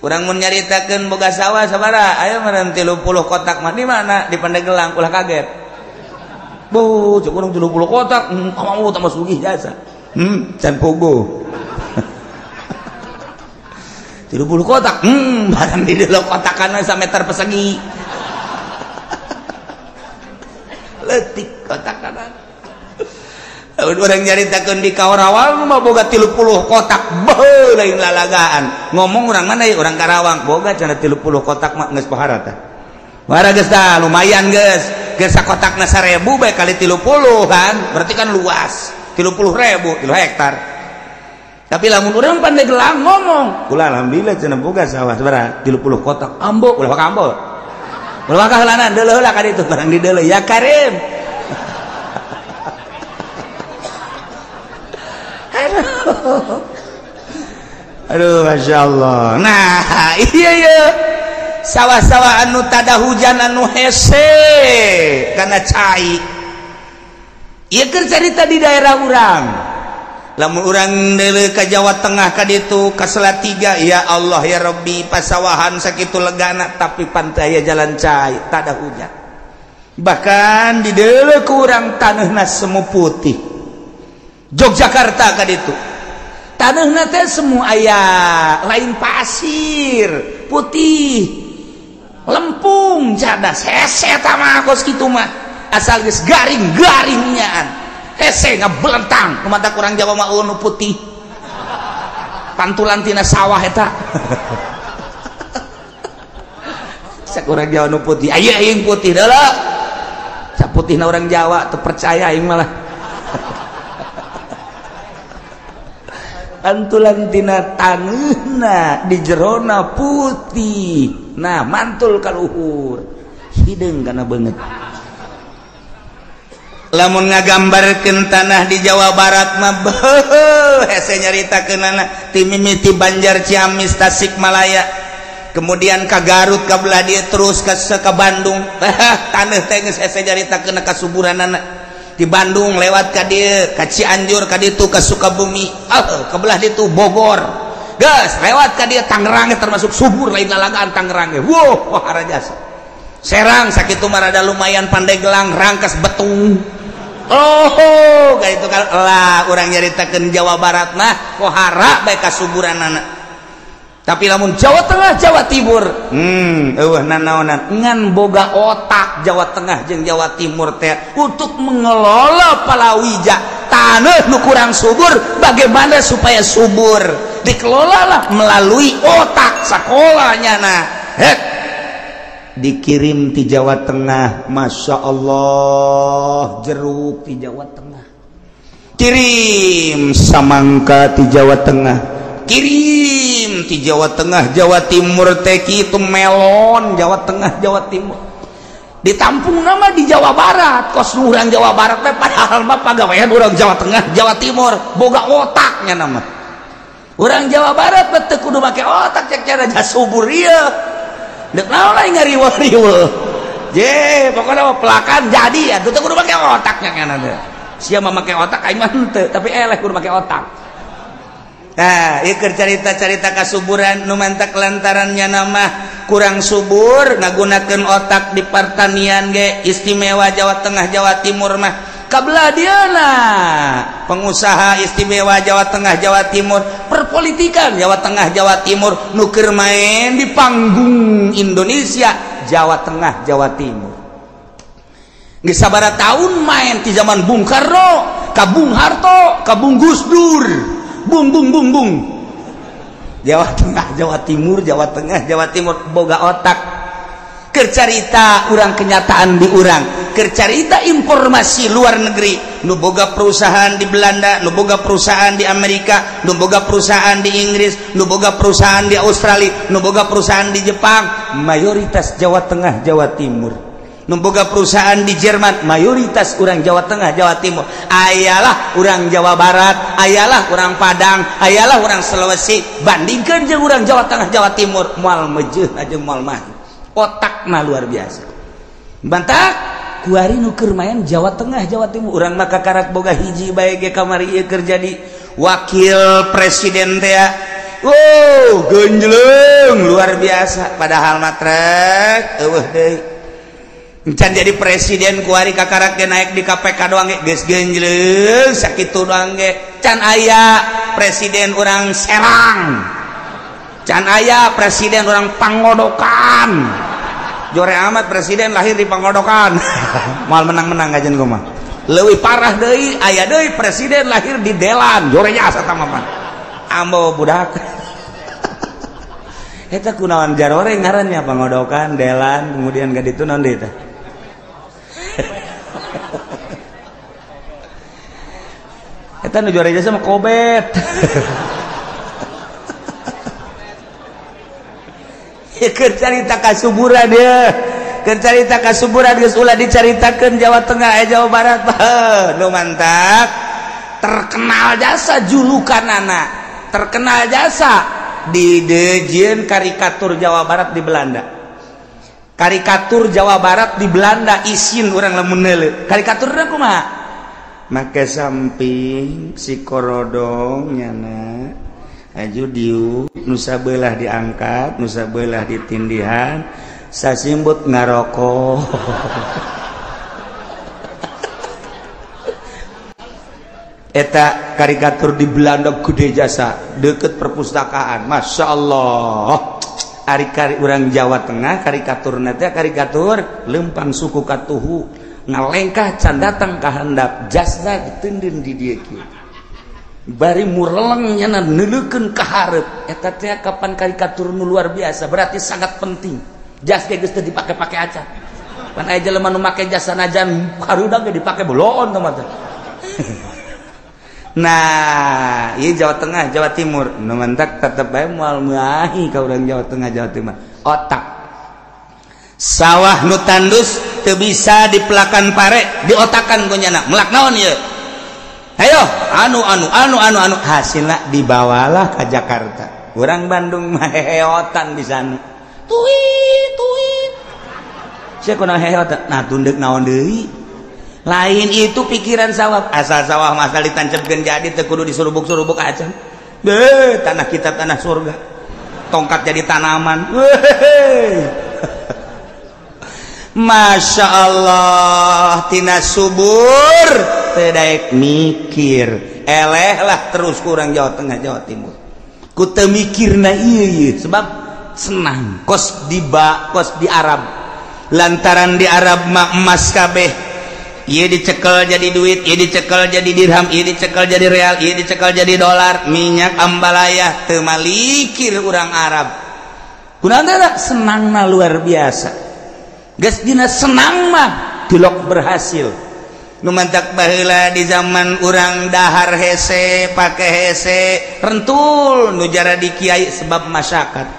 [SPEAKER 1] Urang mun nyaritakeun boga sawah sabaraha? Aya meureun 30 kotak mah di mana? Di Pandeglang, ulah kaget. Boh, cek urang 30 kotak, mau tambah sugih jasa. Can pogo. 30 kotak, barang di dalam kotakan sameter persegi. Leutik kotakan. Orang nyaritakeun di Karawang mah boga 30 kotak, beuh lain lalagaan. Ngomong orang mana ya? Orang Karawang boga cenah 30 kotak mah geus pohara tah. Pohara geus tah, lumayan geus. Geus sakotakna 1000 bae kali 30 kan, berarti kan luas. 30.000, 3 hektar. Tapi lamun urang Pandeglang ngomong, kula alhamdulillah cenah boga sawah sabaraha 30 kotak. Ambo ulah waka ambo. Ulah waka heulanan deuleuh heula ka ditu barang dideuleuh ya Karim. Aduh. Aduh Masya Allah. Nah iya iya sawah-sawah anu tada hujan anu hese karena cai. Ieu keur carita di daerah urang. Lamun urang deuleuh ka Jawa Tengah ka ditu ka Salatiga, ya Allah ya Rabbi, pasawahan sakitu legana tapi pantai aya jalan cai tada hujan. Bahkan di deuleuh ku urang taneuhna semu putih. Yogyakarta ka ditu taneuhna teh semu aya lain pasir putih lempung cadas hese eta mah kos kitu mah asal geus garing-garingnyan hese ngabelentang kumata kurang Jawa mah nu putih pantulan tina sawah eta sakurang Jawa nu putih aya aing putih deuleu saputihna urang Jawa teu percaya aing malah pantulan tina taneuhna di jerona putih nah mantul ka luhur hideung kana beungeut. Lamun ngagambarkeun tanah di Jawa Barat mah beuh hese nyaritakeunana ti mimiti Banjar Ciamis Tasikmalaya kemudian ka Garut ka belah dieu terus ka Bandung taneuh teh geus hese nyaritakeun kasuburanana di Bandung lewat ka dieu ka Cianjur ka ditu ka Sukabumi ka belah ditu Bogor geus lewat ka dieu Tangerang termasuk subur lain lalagaan Tangerang ge wow harajasa Serang sakitu mah rada lumayan Pandeglang Rangkas Betung oh kayak itu kalau lah orang nyaritakeun Jawa Barat mah kohara bae kasuburanana. Tapi lamun Jawa Tengah Jawa Timur eueuh nanaonan ngan boga otak Jawa Tengah jeung Jawa Timur teh untuk mengelola palawija taneuh nu kurang subur bagaimana supaya subur dikelola lah melalui otak sekolahnya nah hek dikirim di Jawa Tengah Masya Allah jeruk di Jawa Tengah kirim samangka di Jawa Tengah kirim di Jawa Tengah Jawa Timur teh kitu melon Jawa Tengah Jawa Timur ditampung nama di Jawa Barat kos urang Jawa Barat teh padahal mah pagawean urang Jawa Tengah Jawa Timur boga otaknya nama urang Jawa Barat teh kudu make otak cek cara subur ieu dek naon lain ngariweuh-riweuh je pokoknya mah pelakan jadi atuh teh kudu make otaknya kana teh sia mah make otak aing mah henteu tapi eleh kudu make otak. Nah ieu keur carita-carita kasuburan nu mantak lantarannya nama kurang subur ngagunakeun otak di pertanian ge istimewa Jawa Tengah Jawa Timur mah kabelah dieuna pengusaha istimewa Jawa Tengah Jawa Timur perpolitikan Jawa Tengah Jawa Timur nu keur main di panggung Indonesia Jawa Tengah Jawa Timur geus sabaraha tahun main di zaman Bung Karno ka Bung Harto ka Bung Gus Dur bung bung bung bung Jawa Tengah Jawa Timur Jawa Tengah Jawa Timur boga otak keur carita urang kenyataan di urang keur carita informasi luar negeri nu boga perusahaan di Belanda nu boga perusahaan di Amerika nu boga perusahaan di Inggris nu boga perusahaan di Australia nu boga perusahaan di Jepang mayoritas Jawa Tengah Jawa Timur nu boga perusahaan di Jerman mayoritas urang Jawa Tengah Jawa Timur ayalah urang Jawa Barat ayalah urang Padang ayalah urang Sulawesi bandingkeun jeung urang Jawa Tengah Jawa Timur moal mejeuh jeung moal mah otakna luar biasa bantak kuari nu keur main Jawa Tengah Jawa Timur urang mah kakarak boga hiji bae ge kamari ieu keur jadi wakil presiden teh wow genjleung luar biasa padahal mah trek eueuh deui encan jadi presiden kuari kakarak ge naik di KPK doang ge geus genjleung sakitu doang ge can aya presiden urang Serang can aya presiden urang Pangodokan jore amat presiden lahir di Pangodokan moal menang-menang kajian gua mah leuwih parah deui aya deui presiden lahir di Delan jore nya asa mah ambo budak eta kunaon jarore ngarannya Pangodokan Delan kemudian ka ditu naon deui teh eta nu jore jasa mah kobet. Keur carita kasuburan ya. Keur carita kasuburan geus ulah dicaritakeun Jawa Tengah Jawa Barat. Nu mantap. Terkenal jasa julukanana. Terkenal jasa di dejieun karikatur Jawa Barat di Belanda. Karikatur Jawa Barat di Belanda isin urang lamun neuleuh. Karikaturna kumaha? Make samping si korodong nyana aju diu nusa beulah diangkat, nusa beulah ditindihan, sasimbut ngarokok. Eta karikatur di Belanda gede jasa deket perpustakaan. Masya Allah. Ari kari urang Jawa Tengah karikaturna teh karikatur lempang suku katuhu ngalengkah can datang ka handap jasna diteundeun di dieu kieu bari mureleng nyana neuleukeun ka hareup. Eta teh kapan karikatur nu luar biasa, berarti sangat penting. Jas ge geus teu dipake-pake acan. Pan aya jelema nu make jas sanajan harudang ge dipake boloon teh mah teh. Nah, ieu Jawa Tengah, Jawa Timur. Nu mantak tetep bae moal meuahi ka urang Jawa Tengah, Jawa Timur. Otak. Sawah nu tandus teu bisa dipelakan pare, diotakan ku nyana. Melak naon ieu? Hayo, anu anu anu anu anu hasilna dibawalah ka Jakarta. Urang Bandung mah heheotan di sana. Tuit tuit. Sia kunaon heheotan? Nah, tundeuk naon deui? Lain itu pikiran sawah, asal sawah masal ditancepkeun jadi teu kudu disurubuk-surubuk acan. Beuh, tanah kita tanah surga. Tongkat jadi tanaman. Weh. Masya Allah, tina subur teu daek mikir. Eleh lah terus kurang Jawa Tengah, Jawa Timur. Ku teu mikirna ieu sebab senang kos di ba, kos di Arab. Lantaran di Arab mah emas kabeh. Ieu dicekel jadi duit, ieu dicekel jadi dirham, ieu dicekel jadi real, ieu dicekel jadi dolar, minyak ambalayah teu malikir urang Arab. Kunaon teh senangna luar biasa. Geus dina senang mah tilok berhasil. Nu mantak baheula di zaman urang dahar hese, pake hese, rentul nu jara di kiai sebab masyarakat.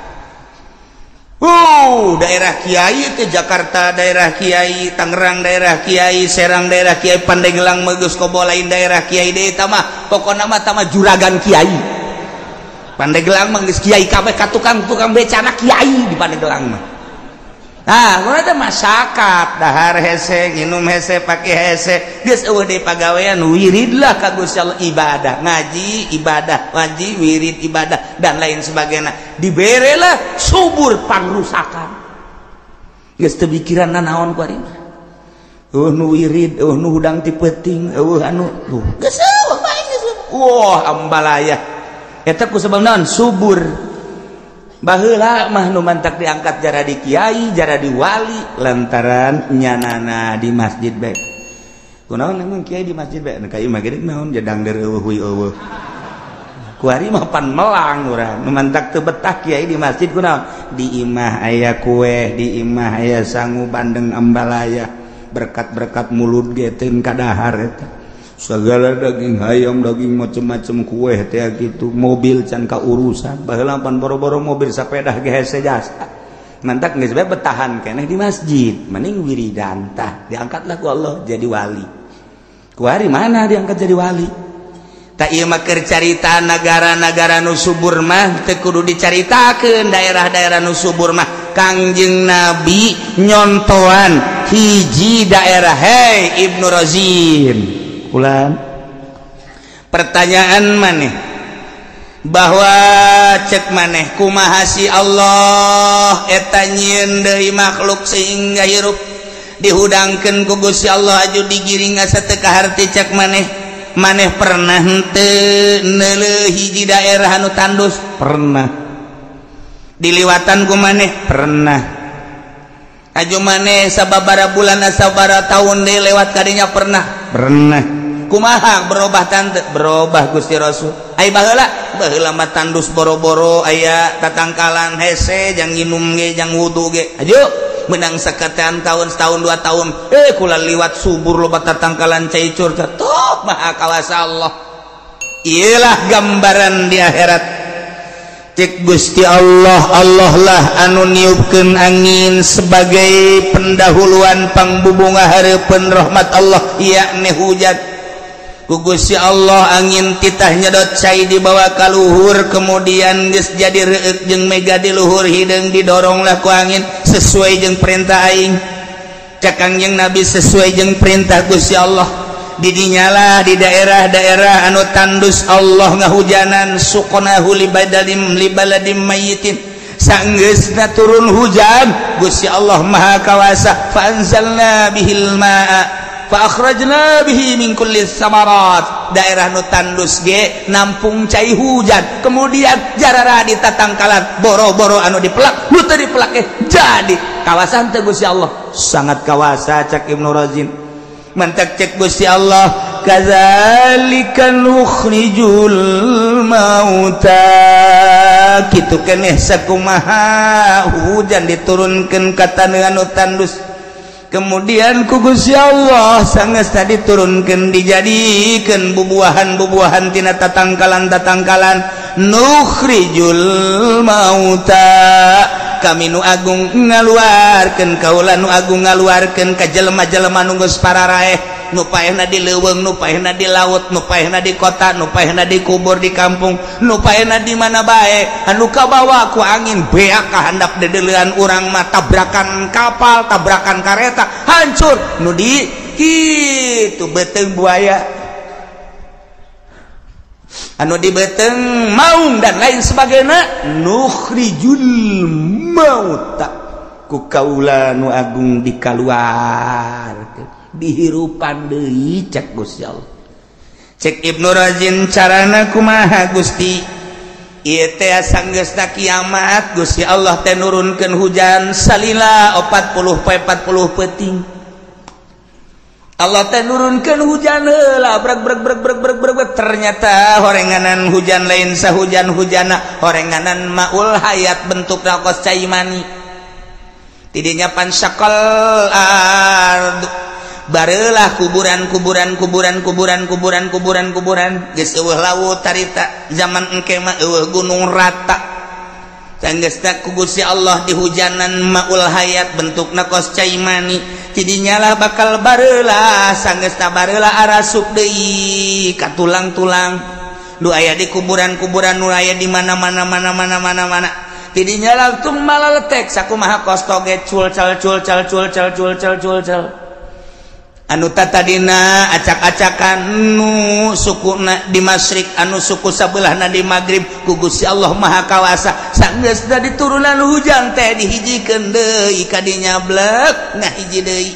[SPEAKER 1] Daerah kiai ke Jakarta, daerah kiai Tangerang, daerah kiai Serang, daerah kiai Pandeglang, Megus Kobo lain daerah kiai deui tah mah pokona mah tah mah juragan kiai. Pandeglang mah geus kiai kabeh ka tukang-tukang becana kiai di Pandeglang mah. Nah, kumaha teh masyarakat dahar hese, nginum hese, pake hese, geus eueuh deui pagawean wiridlah ka Gusti Allah ibadah, ngaji ibadah, ngaji wirid ibadah dan lain sebagainya. Diberelah subur pangrusakan. Geus teu pikiran nanaon ku ari mah. Eueuh nu wirid, eueuh nu hudang ti peuting, eueuh anu tuh geus eueuh bae geus. Wah, ambalaya. Eta ku sebab naon? Subur. Baheula mah nu mantak diangkat jara di kiai, jara di wali lantaran nyanana di masjid bae. Kunaon emang kiai di masjid bae? Ka ieu mah gede naon jedang dereueuh huy eueuh. Kuari mah pan melang urang. Nu mantak teu betah kiai di masjid kunaon? Di imah aya kue, di imah aya sangu bandeng ambalaya, berkat-berkat mulut ge teu kadahar eta. Segala daging hayam, daging macem-macem kue teh gitu, mobil can kaurusan. Baheula pan boro-boro mobil sapedah ge hese jasa. Mantak geus bae betahan keneh di masjid, mending wiridan tah, diangkatlah ku Allah jadi wali. Ku hari mana diangkat jadi wali? Tak ieu mah keur carita nagara-nagara nu subur mah teu kudu dicaritakeun daerah-daerah nu subur mah. Kangjeng Nabi nyontoan hiji daerah, hei Ibnu Razin. Ulan. Pertanyaan maneh bahwa cek maneh kumaha si Allah eta nyieun deui makhluk sehingga hirup dihudangkeun ku Gusti Allah aju digiring asa teu kaharti cek maneh. Maneh pernah henteu neuleuh hiji daerah anu tandus? Pernah. Diliwatan ku maneh? Pernah. Aju maneh sababaraha bulan sababaraha tahun deui lewat kadinya? Pernah. Pernah. Kumaha berubah tante? Berubah Gusti Rasul. Ai baheula, baheula mah tandus boro-boro aya tatangkalan hese jang nginum ge jang wudu ge. Aju menang saketean tahun setahun dua tahun kula liwat subur loba tatangkalan cai curcor. Tuh maha kawasa Allah. Iyalah gambaran di akhirat. Cek Gusti Allah, Allah lah anu niupkeun angin sebagai pendahuluan pangbubunga hareupeun rahmat Allah, yakni hujan. Ku Gusti Allah angin titah nyedot cai dibawa ka luhur, kemudian geus jadi reueuk jeung mega di luhur hideung didoronglah ku angin sesuai jeung perintah aing. Cek Kangjeng Nabi sesuai jeung perintah Gusti Allah. Didinyalah di daerah-daerah anu tandus Allah ngahujanan suqnahu libadalim libaladim mayyitin sanggeusna turun hujan Gusti Allah Maha Kawasa fa anzalna bihil ma'a fa akhrajna bihi min kulli samarat. Daerah nu tandus ge nampung cai hujan kemudian jarara di tatangkalan boro-boro anu dipelak nu teu dipelak ge jadi kawasan teh Gusti Allah sangat kawasa. Cak Ibnu Razin mantak cek Gusti Allah kadzalika nukhrijul mauta kitu keneh sakumaha hujan diturunkeun ka taneuh anu tandus kemudian ku Gusti Allah sanggeusna diturunkeun dijadikeun bubuahan-bubuahan tina tatangkalan-tatangkalan nukhrijul mauta kami nu agung ngaluarkeun kaula nu agung ngaluarkeun ka jelema-jelema nu geus pararaeh nu paehna di leuweung nu paehna di laut nu paehna di kota nu paehna di kubur di kampung nu paehna di mana bae anu kabawa ku angin beak ka handap dedeulean urang mah tabrakan kapal tabrakan kareta hancur nu di kitu beuteung buaya anu di beuteung maung dan lain sebagainya nukhrijul mauta ku kaula nu agung dikaluarkeun dihirupan deui cek Gusti Allah. Cek Ibnu Razin carana kumaha Gusti ieu teh sanggeusna kiamat Gusti Allah teh nurunkeun hujan salila 40 poe 40 peuting. Allah teh nurunkeun hujan heula breg breg breg breg breg breg ternyata horenganan hujan lain sahujan-hujana horenganan maul hayat bentukna kos cai mani tidinya pansakal ardu barelah kuburan kuburan kuburan kuburan kuburan kuburan kuburan geus eueuh laut tarita zaman engke mah eueuh gunung rata sanggeusna ku Gusti Allah dihujanan maul hayat bentukna kos cai mani tidinyalah bakal barelah sanggeusna barelah arasup deui ka tulang-tulang nu aya di kuburan-kuburan nu aya di mana-mana mana-mana mana-mana tidinya langsung malaletek sakumaha kos toge cul cal cul cal cul cal cul cal cul cal anu tatadina acak-acakan nu sukuna di masyrik anu suku sabelahna di magrib ku Gusti Allah Maha Kawasa sanggeusna diturunan hujan teh dihijikeun deui ka dinya blek ngahiji deui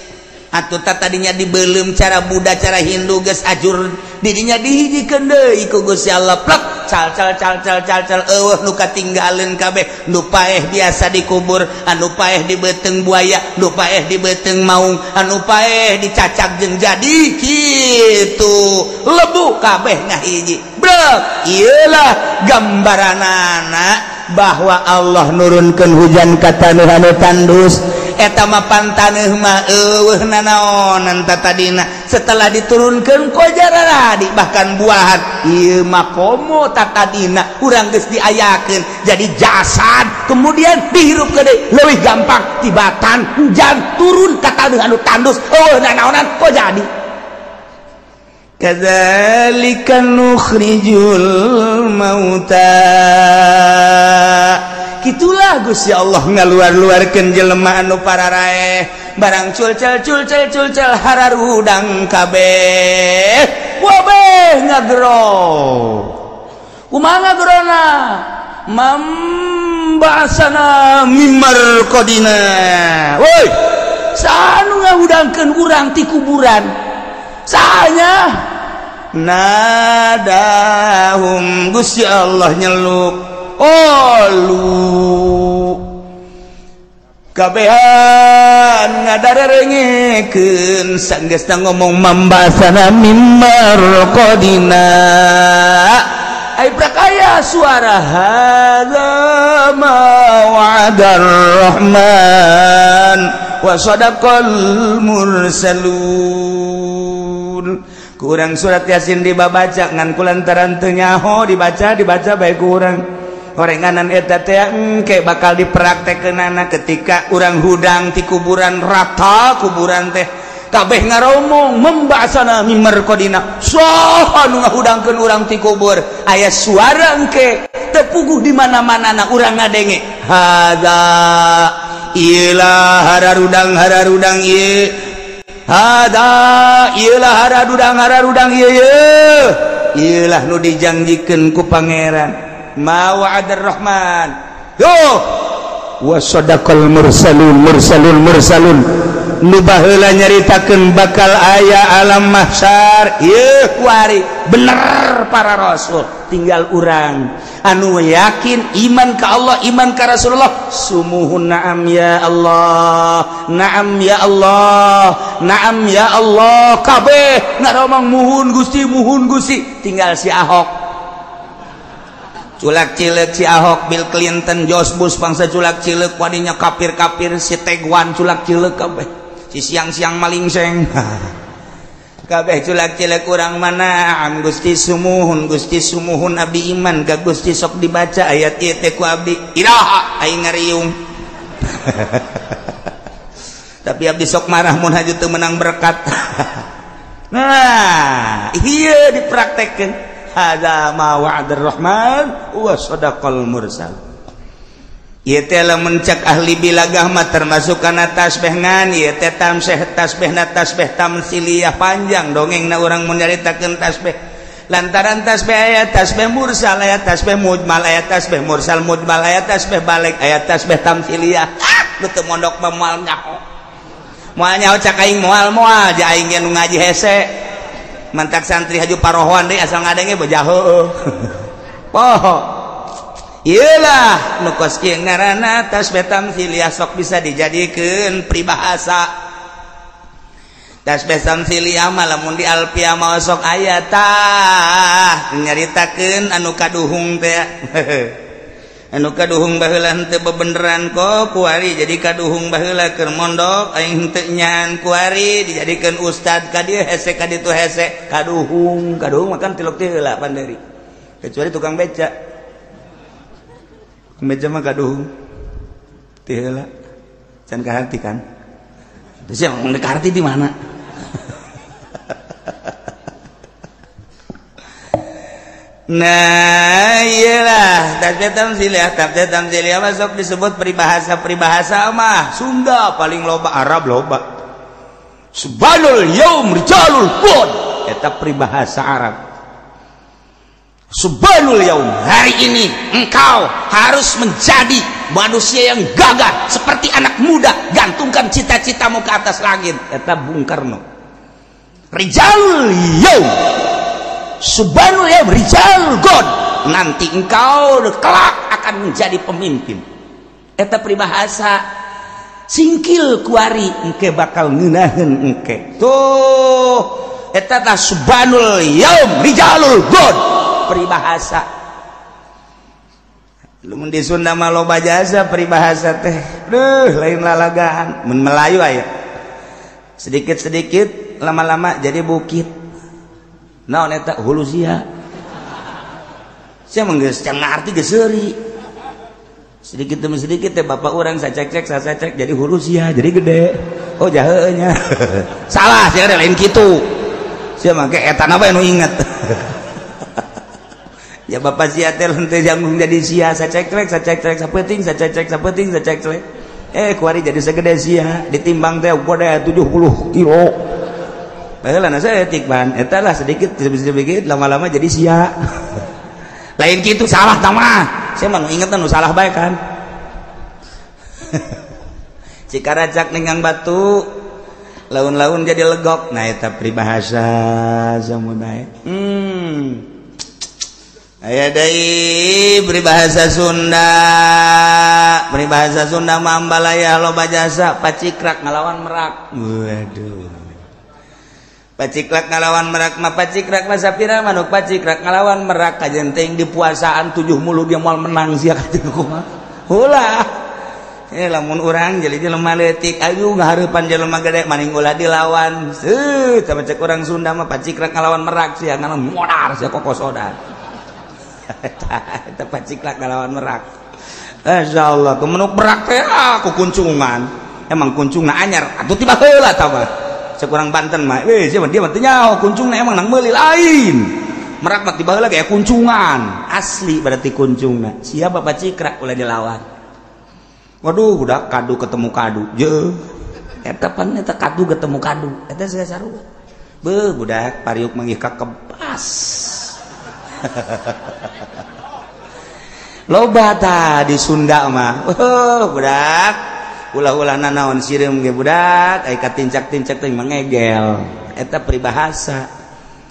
[SPEAKER 1] atuh tatadinya dibeuleum cara Buddha cara Hindu geus ajur didinya dihijikeun deui ku Gusti Allah plek cal cal cal cal cal cal eueuh nu katinggaleun kabeh nu paeh biasa dikubur anu paeh di beuteung buaya nu paeh di beuteung maung anu paeh dicacak jeung jadi kitu lebu kabeh ngahiji brek ieulah gambaranana bahwa Allah nurunkeun hujan ka taneuh anu tandus eta mah pantaneuh mah eueuh nanaonan tatadina setelah diturunkeun kojararadi bahkan buahan ieu mah komo tatadina urang geus diayakeun jadi jasad kemudian dihirup deui leuwih gampang tibatan hujan turun ka taneuh anu tandus eueuh nanaonan kok jadi kadzalika nukhrijul mauta. Kitulah Gusti Allah ngaluar-luarkeun jelema anu pararaeh barang culcel culcel culcel hararudang kabeh wabeh ngagero kumaha ngagerona mambasana mimar qadina woi sanu ngahudangkeun urang ti kuburan sanya nadahum Gusti Allah nyeluk olu kabehan ngadarerengekeun sanggeusna ngomong mambasana mimar qadina ai prakaya suara hadza ma wa'adar rahman wa sadaqal mursalun. Kurang surat Yasin dibaca ngan kulantaran teu nyaho dibaca dibaca bae kurang Horenganan eta teh engke bakal dipraktekkeunana ketika urang hudang ti kuburan rata kuburan teh kabeh ngaromong membasana mimerkodina saha nu ngahudangkeun urang ti kubur aya suara engke teu puguh di mana-mana na urang ngadenge hadza ilah hararudang ieu hada ilah hararudang ieu ilah nu dijanjikeun ku pangeran ma wa'adar rahman yo wa sadaqal mursalun mursalun nu baheula nyaritakeun bakal aya alam mahsyar ieu kuari bener para rasul tinggal urang anu yakin iman ka Allah iman ka Rasulullah sumuhun na'am ya Allah na'am ya Allah na'am ya Allah kabeh ngaromong muhun Gusti tinggal si Ahok culak cileuk si Ahok Bill Clinton George Bush bangsa culak cileuk wadinya kafir-kafir si Tegwan culak cileuk kabeh si siang-siang maling seng kabeh culak cileuk urang mana am Gusti sumuhun abdi iman ka Gusti sok dibaca ayat ieu teh ku abdi iraha aing ngariung tapi abdi sok marah mun haju teu menang berkat. Nah ieu dipraktekkeun hadza ma wa'adar rahman wa sadaqal mursal. Ieu teh lamun cek ahli bilagah mah termasuk kana tasbih ngan ieu teh tamseh tasbihna tasbih tamsiliyah panjang dongengna urang mun nyaritakeun tasbih lantaran tasbih aya tasbih mursal aya tasbih mujmal aya tasbih mursal mujmal aya tasbih balik aya tasbih tamsiliyah. Ah nu teu mondok mah moal nyaho moal nyaho cak aing moal ja aing ge nu ngaji hese mantak santri haju parohoan deui asal ngadenge bejah heueuh poho. Iyalah nu kos kieu ngaranna tasbih tamsiliyah sok bisa dijadikeun peribahasa. Tasbih tamsiliyah mah lamun di alfiah mah sok aya tah nyaritakeun anu kaduhung teh. Anu kaduhung baheula henteu bebeneran kok kuari jadi kaduhung baheula keur mondok aing henteu nyan kuari dijadikeun ustad ka dieu hese ka ditu hese kaduhung kaduhung makan tilok teh heula panderi kecuali tukang beca. Meja mah kaduhung teh heula can kaharti kan terus yang ngomong kaharti di mana. Nah iyalah tasbih tamsiliyah masuk disebut peribahasa mah Sunda paling loba Arab loba subhanul yaum rijalul qud eta peribahasa Arab. Subhanul yaum, hari ini engkau harus menjadi manusia yang gagah seperti anak muda, gantungkan cita-citamu ke atas langit eta Bung Karno. Rijalul yaum subhanul yaum rijal god, nanti engkau kelak akan menjadi pemimpin eta peribahasa singkil kuari engke bakal ngeunaheun engke tuh eta tah subhanul yaum rijalul god peribahasa. Lamun di Sunda mah loba jasa peribahasa teh duh lain lalagaan mun Melayu aya sedikit-sedikit lama-lama jadi bukit naon eta hulu sia sia mah geus can ngarti geus seuri sedikit demi sedikit teh bapak urang sacek-cek sacek jadi hulu sia jadi gede oh jaheue nya salah sia lain kitu sia mah ke eta na bae nu inget. Ya bapak sia teh henteu janggung jadi sia sacek-cek sacek-cek sapenting sacek-cek sapenting sacek-cek kuari jadi segede sia ditimbang teh gede 70 kilo baheula na saeutik ban eta lah sedikit sedikit lama-lama jadi sia. Lain kitu salah tah mah sia mah nu inget nu salah bae kan. Cikaracak ninggang batu laun-laun jadi legok nah eta peribahasa samudae. Aya deui peribahasa Sunda mah ambalaya loba jasa pacikrak ngalawan merak. Waduh paciklak ngalawan merak mah pacikrak mah sapira manuk pacikrak ngalawan merak kajen teuing di puasaan 7 mulu dia moal menang sia kajen kumaha ulah lamun urang jadi jelema leutik ayu ngahareupan jelema gede maning ulah dilawan seuh sama cek urang Sunda mah pacikrak ngalawan merak sia ngalawan modar sia kokosodar. Eta paciklak ngalawan merak. Masyaallah, kemenuk merak teh aku kuncungan. Emang kuncungna anyar atuh tiba heula tah mah. Sekurang Banten mah, weh siapa dia mah teu nyaho kuncungna emang nang meuli lain. Merak mah tiba heula kayak kuncungan. Asli berarti kuncungna. Siapa pacikrak ulah dilawan. Waduh, udah kadu ketemu kadu. Jeuh. Eta pan eta kadu ketemu kadu. Eta sarua. Beuh, budak pariuk manggih ka kebas. Loba tah di Sunda mah. Budak ulah-ulah nanaon sireum ge budak, ai katincak-tincak teh mangegel. Eta peribahasa.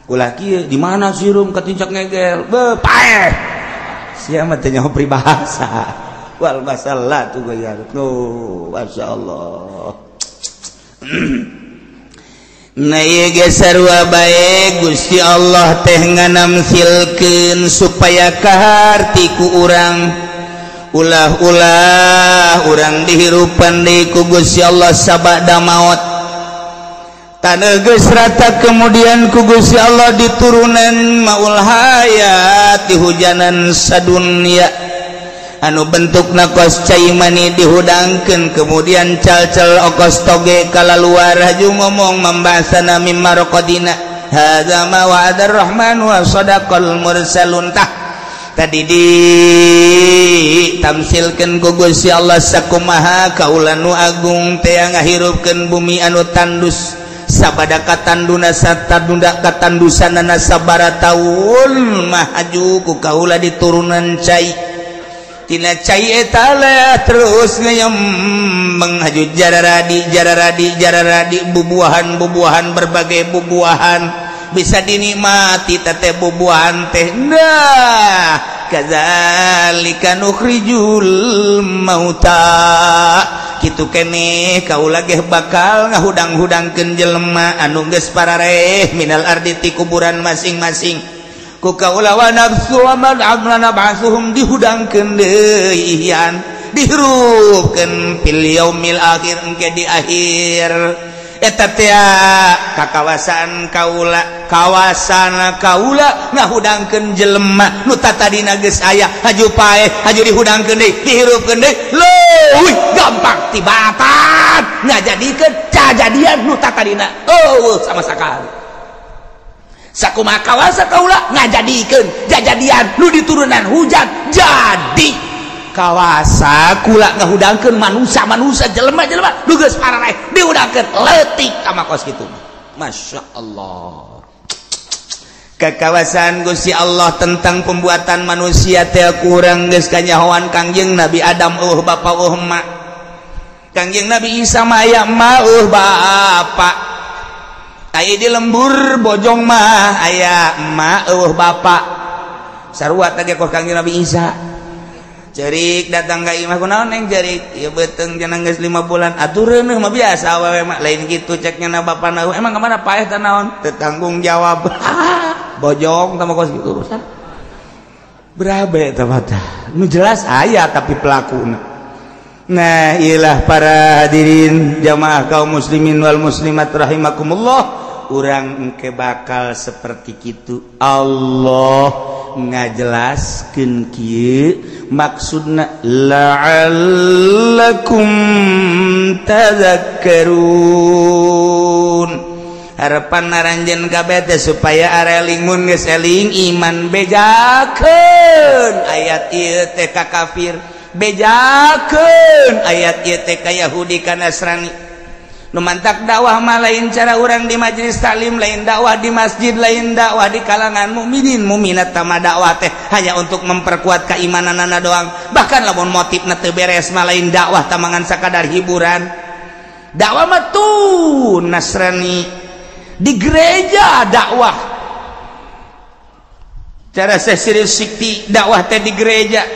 [SPEAKER 1] Ulah kieu di mana sireum katincak ngegel? Beuh, paeh. Sia mah teh nyaho peribahasa. Wal masalatu gayar. Oh, masyaallah. Nah ieu ge sarua bae Gusti Allah teh nganamsilkeun supaya kaharti ku urang. Ulah-ulah urang dihirupan deui ku Gusti Allah sabada maot. Taneuh geus rata kemudian ku Gusti Allah diturunan maul hayat dihujanan sadunya. Anu bentukna kos cai mani dihudangkeun kemudian cal-cal okos toge kalaluar haju ngomong membasana mimma raqadina hadza ma wa'adar rahman wa sadaqal mursalun. Tah tadi ditamsilkeun ku Gusti Allah sakumaha kaula nu agung teh ngahirupkeun bumi anu tandus sabada katanduna satadunda katandusanana sabara taun mah haju ku kaula diturunan cai tina cai eta terus ngeyem menghaju jararadi jararadi jararadi bubuahan bubuahan berbagai bubuahan bisa dinikmati teh bubuahan teh. Nah kadzalika nukhrijul mauta kitu keneh kaula ge bakal ngahudang-hudangkeun jelema anu geus parareh minal ardi ti kuburan masing-masing ku kaula wa nafsu wa man amlana ba'suhum dihudangkeun deui ihyan dihirupkeun fil yaumil akhir engke di akhir eta teh ka kawasan kaula kawasan kaula ngahudangkeun jelema nu tatadina geus aya haju paeh haju dihudangkeun deui dihirupkeun deui leuwih gampang tibatan ngajadikeun cajadian nu tatadina eueuh sama sakali. Sakumaha kawasa kaula ngajadikeun jajadian nu diturunan hujan jadi kawasa kula ngahudangkeun manusia-manusia jelema-jelema nu geus parareh dihudangkeun leutik kama kos kitu. Masya Allah. Kekawasan Gusti Allah tentang pembuatan manusia teh kurang geus kanyahoan Kangjeng Nabi Adam eueuh bapa eueuh emak. Kangjeng Nabi Isa mah aya emak eueuh bapa. Aya di lembur bojong mah aya emak eueuh bapa. Sarua teh kos Kangjeng Nabi Isa. Cerik datang ka imah kunaon neng cerik ieu beuteung cenah geus 5 bulan atuh reuneuh mah biasa awewe mah lain kitu cek nya bapana emang ka mana paeh teh naon teu tanggung jawab. Bojong tah mah kos kitu urusan. Berabe tah mah tah. Nu jelas aya tapi pelakuna. Nah iyalah para hadirin jamaah kaum muslimin wal muslimat rahimakumullah. Urang engke bakal seperti kitu. Allah ngajelaskeun kieu maksudna la'allakum tadhakkarun. Harapan aranjeun kabeh teh supaya areling mun geus eling iman bejakeun ayat ieu teh ka kafir, bejakeun ayat ieu teh ka Yahudi ka Nasrani. Nu mantak dakwah mah lain cara urang di majelis taklim, lain dakwah di masjid, lain dakwah di kalangan mukminin mukminat. Tama dakwah teh hanya untuk memperkuat keimananana doang. Bahkan lamun motifna teu beres mah lain dakwah tamangan sakadar hiburan. Dakwah mah tuh Nasrani di gereja dakwah. Cara serius sikti dakwah teh di gereja.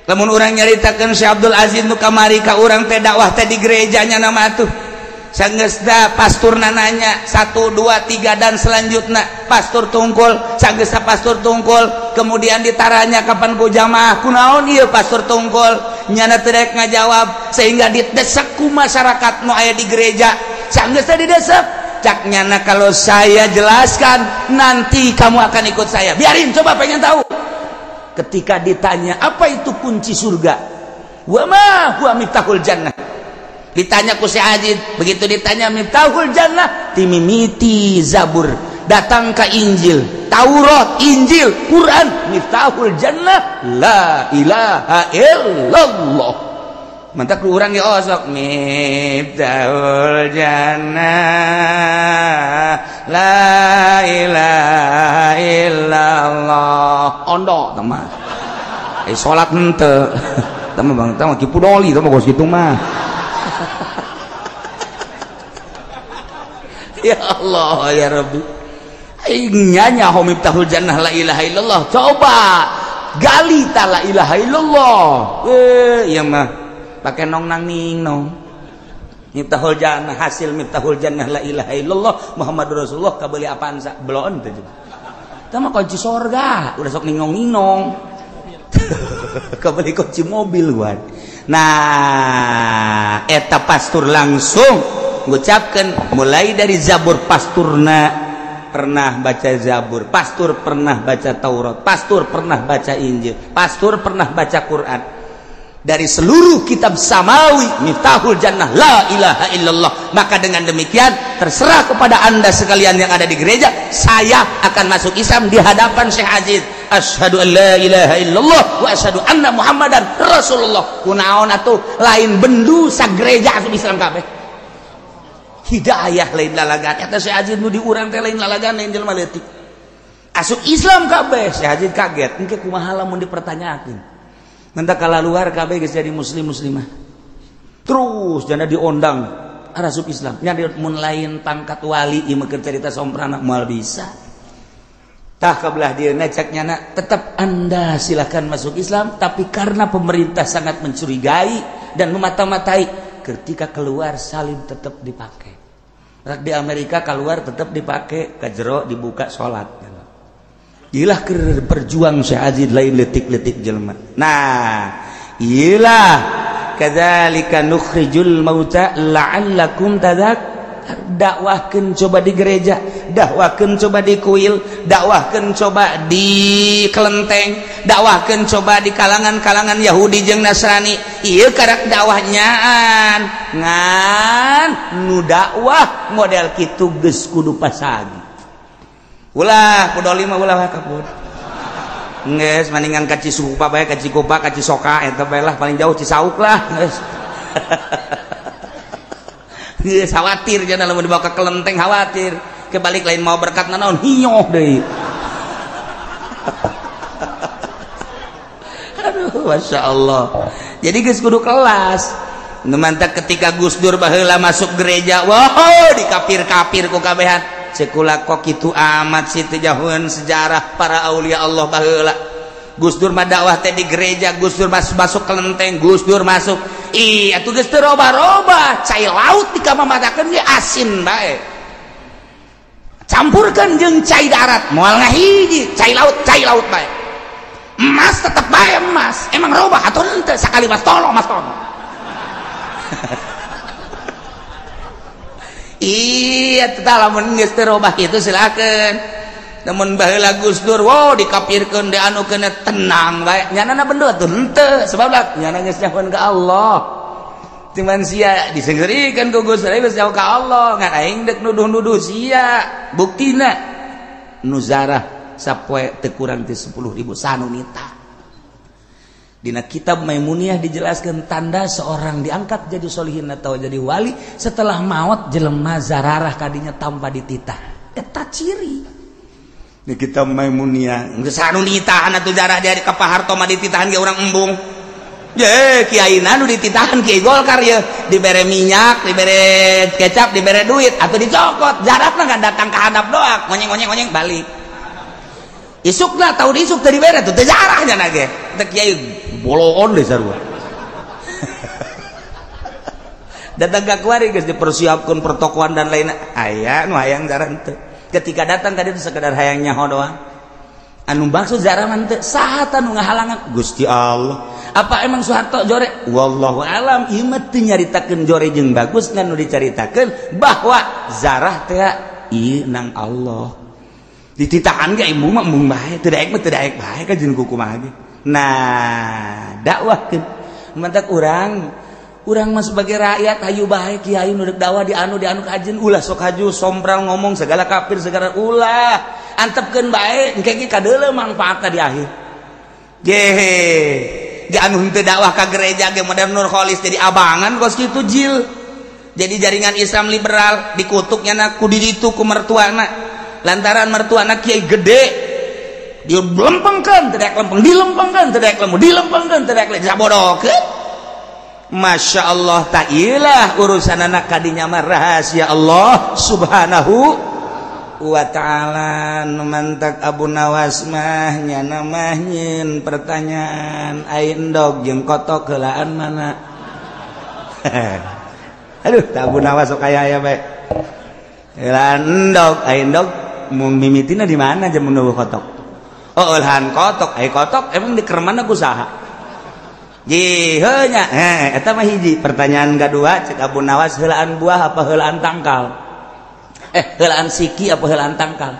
[SPEAKER 1] Lamun urang nyaritakeun Syekh Abdul Aziz nu kamari ka urang teh dakwah teh di gerejanya nama tuh. Sanggeusna pasturna nanya 1 2 3 dan selanjutnya pastur tungkul sanggeusna pastur tungkul kemudian ditaranya kapan ku jamaah kunaon ieu pastur tungkul nyana teu rek ngajawab sehingga didesek ku masyarakat nu aya di gereja sanggeusna didesek cak nyana kalau saya jelaskan nanti kamu akan ikut saya biarin coba pengen tahu Ketika ditanya apa itu kunci surga, wa ma huwa miftahul jannah, ditanya ku si Aziz, begitu ditanya miftahul jannah, timimiti Zabur, datang ke Injil, Taurat, Injil, Quran, miftahul jannah la ilaha illallah. Mantak urang ge osok miftahul jannah la ilaha illallah. Ondo tah mah. Salat henteu. Tah mah bang tah mah kipu doli tah mah kos kitu mah. Ya Allah ya Rabbi. Nya nyaho miftahul jannah la ilaha illallah. Coba gali ta la ilaha illallah. Ieu mah pakai nong nang ning nong. Miftahul jannah, hasil miftahul jannah la ilaha illallah Muhammadur Rasulullah kabeuli apaan sa beloon teh juga. Tah mah kunci sorga, udah sok ningong-ningong. Kabeli kunci mobil gua. Nah, eta pastur langsung ngucapkeun mulai dari Zabur, pasturna pernah baca Zabur, pastur pernah baca Taurat, pastur pernah baca Injil, pastur pernah baca Quran. Dari seluruh kitab samawi miftahul jannah la ilaha illallah. Maka dengan demikian terserah kepada anda sekalian yang ada di gereja, saya akan masuk Islam di hadapan Syekh Aziz. Asyhadu an la ilaha illallah wa asyhadu anna Muhammadan Rasulullah. Kunaon atuh lain bendu sagereja asup Islam kabeh. Hidayah lain lalagan. Eta Syekh Aziz nu diurang teh lain lalagan, lain jelema leutik. Asup Islam kabeh. Syekh Aziz kaget, engke kumaha lamun dipertanyakeun. Mentah kala luar kabeh geus jadi muslim muslimah. Terus jana diondang arasup Islam. Nya mun lain pangkat wali ieu mah cerita somprana moal bisa. Tah kabelah dieu cek nyana tetap anda silakan masuk Islam, tapi karena pemerintah sangat mencurigai dan memata-matai, ketika keluar salib tetap dipakai. Rak di Amerika keluar tetap dipakai, ka jero dibuka salat. Ilah berjuang Syekh Aziz lain letik-letik jelema. Nah, ilah kadzalika nukhrijul mauta la'allakum tadzak. Dakwahkeun coba di gereja, dakwahkeun coba di kuil, dakwahkeun coba di kelenteng, dakwahkeun coba di kalangan-kalangan Yahudi jeung Nasrani. Ieu karak dakwah nyaan. Ngan nu dakwah model kitu geus kudu pasagi. Ulah kudoli mah ulah kaput. Geus maningan ka Cisupa bae, ka Cikopa, ka Cisoka eta bae lah, paling jauh Cisauk lah geus. Geus khawatir jana lamun dibawa ke kelenteng khawatir. Kebalik lain mau berkat nanaon hinyoh deui. Aduh, Masya Allah. Jadi geus kudu kelas. Nu mantak ketika Gus Dur baheula masuk gereja, wow dikapir-kapir ku kabehan. Sekula kok kitu amat sih teu jauheun sejarah para aulia Allah baheula. Gus Dur mah dakwah teh di gereja, Gus Dur masuk kelenteng, Gus Dur masuk. Ih, atuh geus teu roba-roba, cai laut dikamamatakeun ge asin bae. Campurkeun jeung cai darat, moal ngahiji, cai laut bae. Emas tetep bae emas, emang robah atuh henteu sakali mas tolong mas tolong. Iya, tetap lamun geus teu robah kitu silakeun. Namun baheula Gus Dur, wow dikapirkeun dianukeun tenang bae. Nyanana bendo atuh henteu, sebab lah nyana geus nyahoan ka Allah. Cuman sia disenggerikeun ku Gus Dur geus nyaho ka Allah, ngan aing deuk nuduh-nuduh sia. Buktina nu zarah sapoe teu kurang ti 10.000 sanunita. Dina kitab Maimuniyah dijelaskan tanda seorang diangkat jadi solihin atau jadi wali setelah maut jelema zararah kadinya tanpa dititah. Eta ciri. Di kitab Maimuniyah geus anu nitahan atuh zarah dia ka Pak Harto mah dititahan ge urang embung. Ye kiai nu dititahan kiai Golkar ye dibere minyak, dibere kecap, dibere duit atuh dicokot. Zarahna ngan datang ka handap doang, ngonyeng-ngonyeng balik. Isukna tau diisuk teu dibere tuh teu zarahnya na ge. Teu kiai boloon deh sarua. Datang ka kuari geus dipersiapkeun pertokoan dan lainnya. Aya nu hayang zarah henteu. Ketika datang tadi itu sekedar hayang nyaho doang. Anu maksud zarah mah henteu, saha tah nu ngahalangan? Gusti Allah. Apa emang Soeharto jore? Wallahu alam, ieu mah teu nyaritakeun jore jeung bagus ngan nu dicaritakeun bahwa zarah teh ieu nang Allah. Dititahan ge ibu mah embung bae, teu daek mah teu daek bae ka jeung kumaha ge. Nah dakwahkeun mantak urang mah sebagai rakyat hayu bae kiai nu deuk dakwah di anu kajen ulah sok haju sombral ngomong segala kafir segala ulah antepkeun bae engke ge kadeuleu mangfaatna di akhir. Gehe di anu henteu dakwah ka gereja ge modern Nur Kholis jadi abangan kos kitu jil. Jadi jaringan Islam liberal dikutuknya na ku diditu ku mertuana lantaran mertuana kiai gede dilempengkeun teu daek lempeng dilempengkeun teu daek lempeng dilempengkeun teu daek lempeng sabodokeun. Masya Allah ta'ilah urusan anak kadinya mah rahasia Allah subhanahu wa ta'ala. Mantak Abu Nawas mah nyana mah nyeun pertanyaan ai endog jeung kotok heulaan mana. Aduh tak Abu Nawas sok aya aya bae heulaan endog ai endog mun mimitina di mana jeung mun kotok. Oh heulaan kotok ai kotok emang di kermana ku saha. Jiheunya eta mah hiji pertanyaan kedua cek Abu Nawas heulaan buah apa heulaan tangkal heulaan siki apa heulaan tangkal.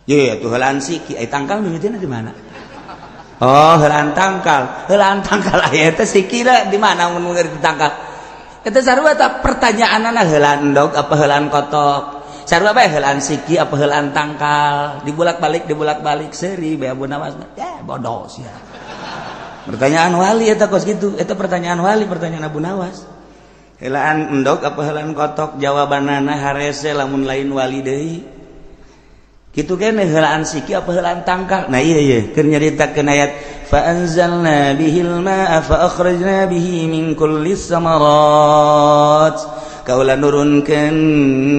[SPEAKER 1] Ye atuh heulaan siki ai tangkal mimitina di mana. Oh heulaan tangkal aya eta siki di mana mun ngerti tangkal eta sarua ta pertanyaanana heulaan endog apa heulaan kotok sarua bae heulaan siki apa heulaan tangkal dibolak-balik seuri bae Abu Nawas ya bodoh sia. Pertanyaan wali eta kos gitu, eta pertanyaan wali, pertanyaan Abu Nawas. Heulaan endog apa heulaan kotok jawabanana harese lamun lain wali deui. Kitu keneh heulaan siki apa heulaan tangkal. Nah iya iya keur nyaritakeun ayat fa anzalna bihil ma'a fa akhrajna bihi min kulli samarat. Kaula nurunkeun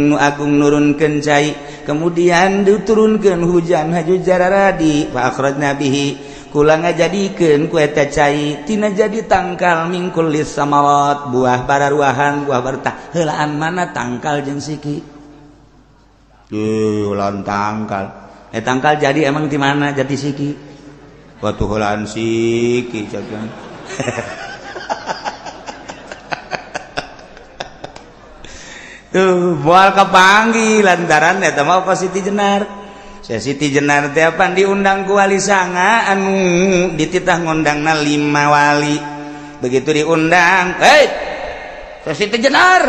[SPEAKER 1] nu agung nurunkeun cai, kemudian diturunkeun hujan haju jararadi fa akhrajna bihi kula ngajadikeun ku eta cai tina jadi tangkal mingkul samarat buah bararuahan buah bertah. Heulaan mana tangkal jeung siki? Heulaan tangkal. Tangkal jadi emang di mana jadi siki? Watuh heulaan siki jagan. Tuh moal kapanggih lantaran eta mah apa Siti Jenar. Siti Jenar teh apan diundang ku wali sanga anu dititah ngondangna 5 wali. Begitu diundang, "Hei, Siti Jenar,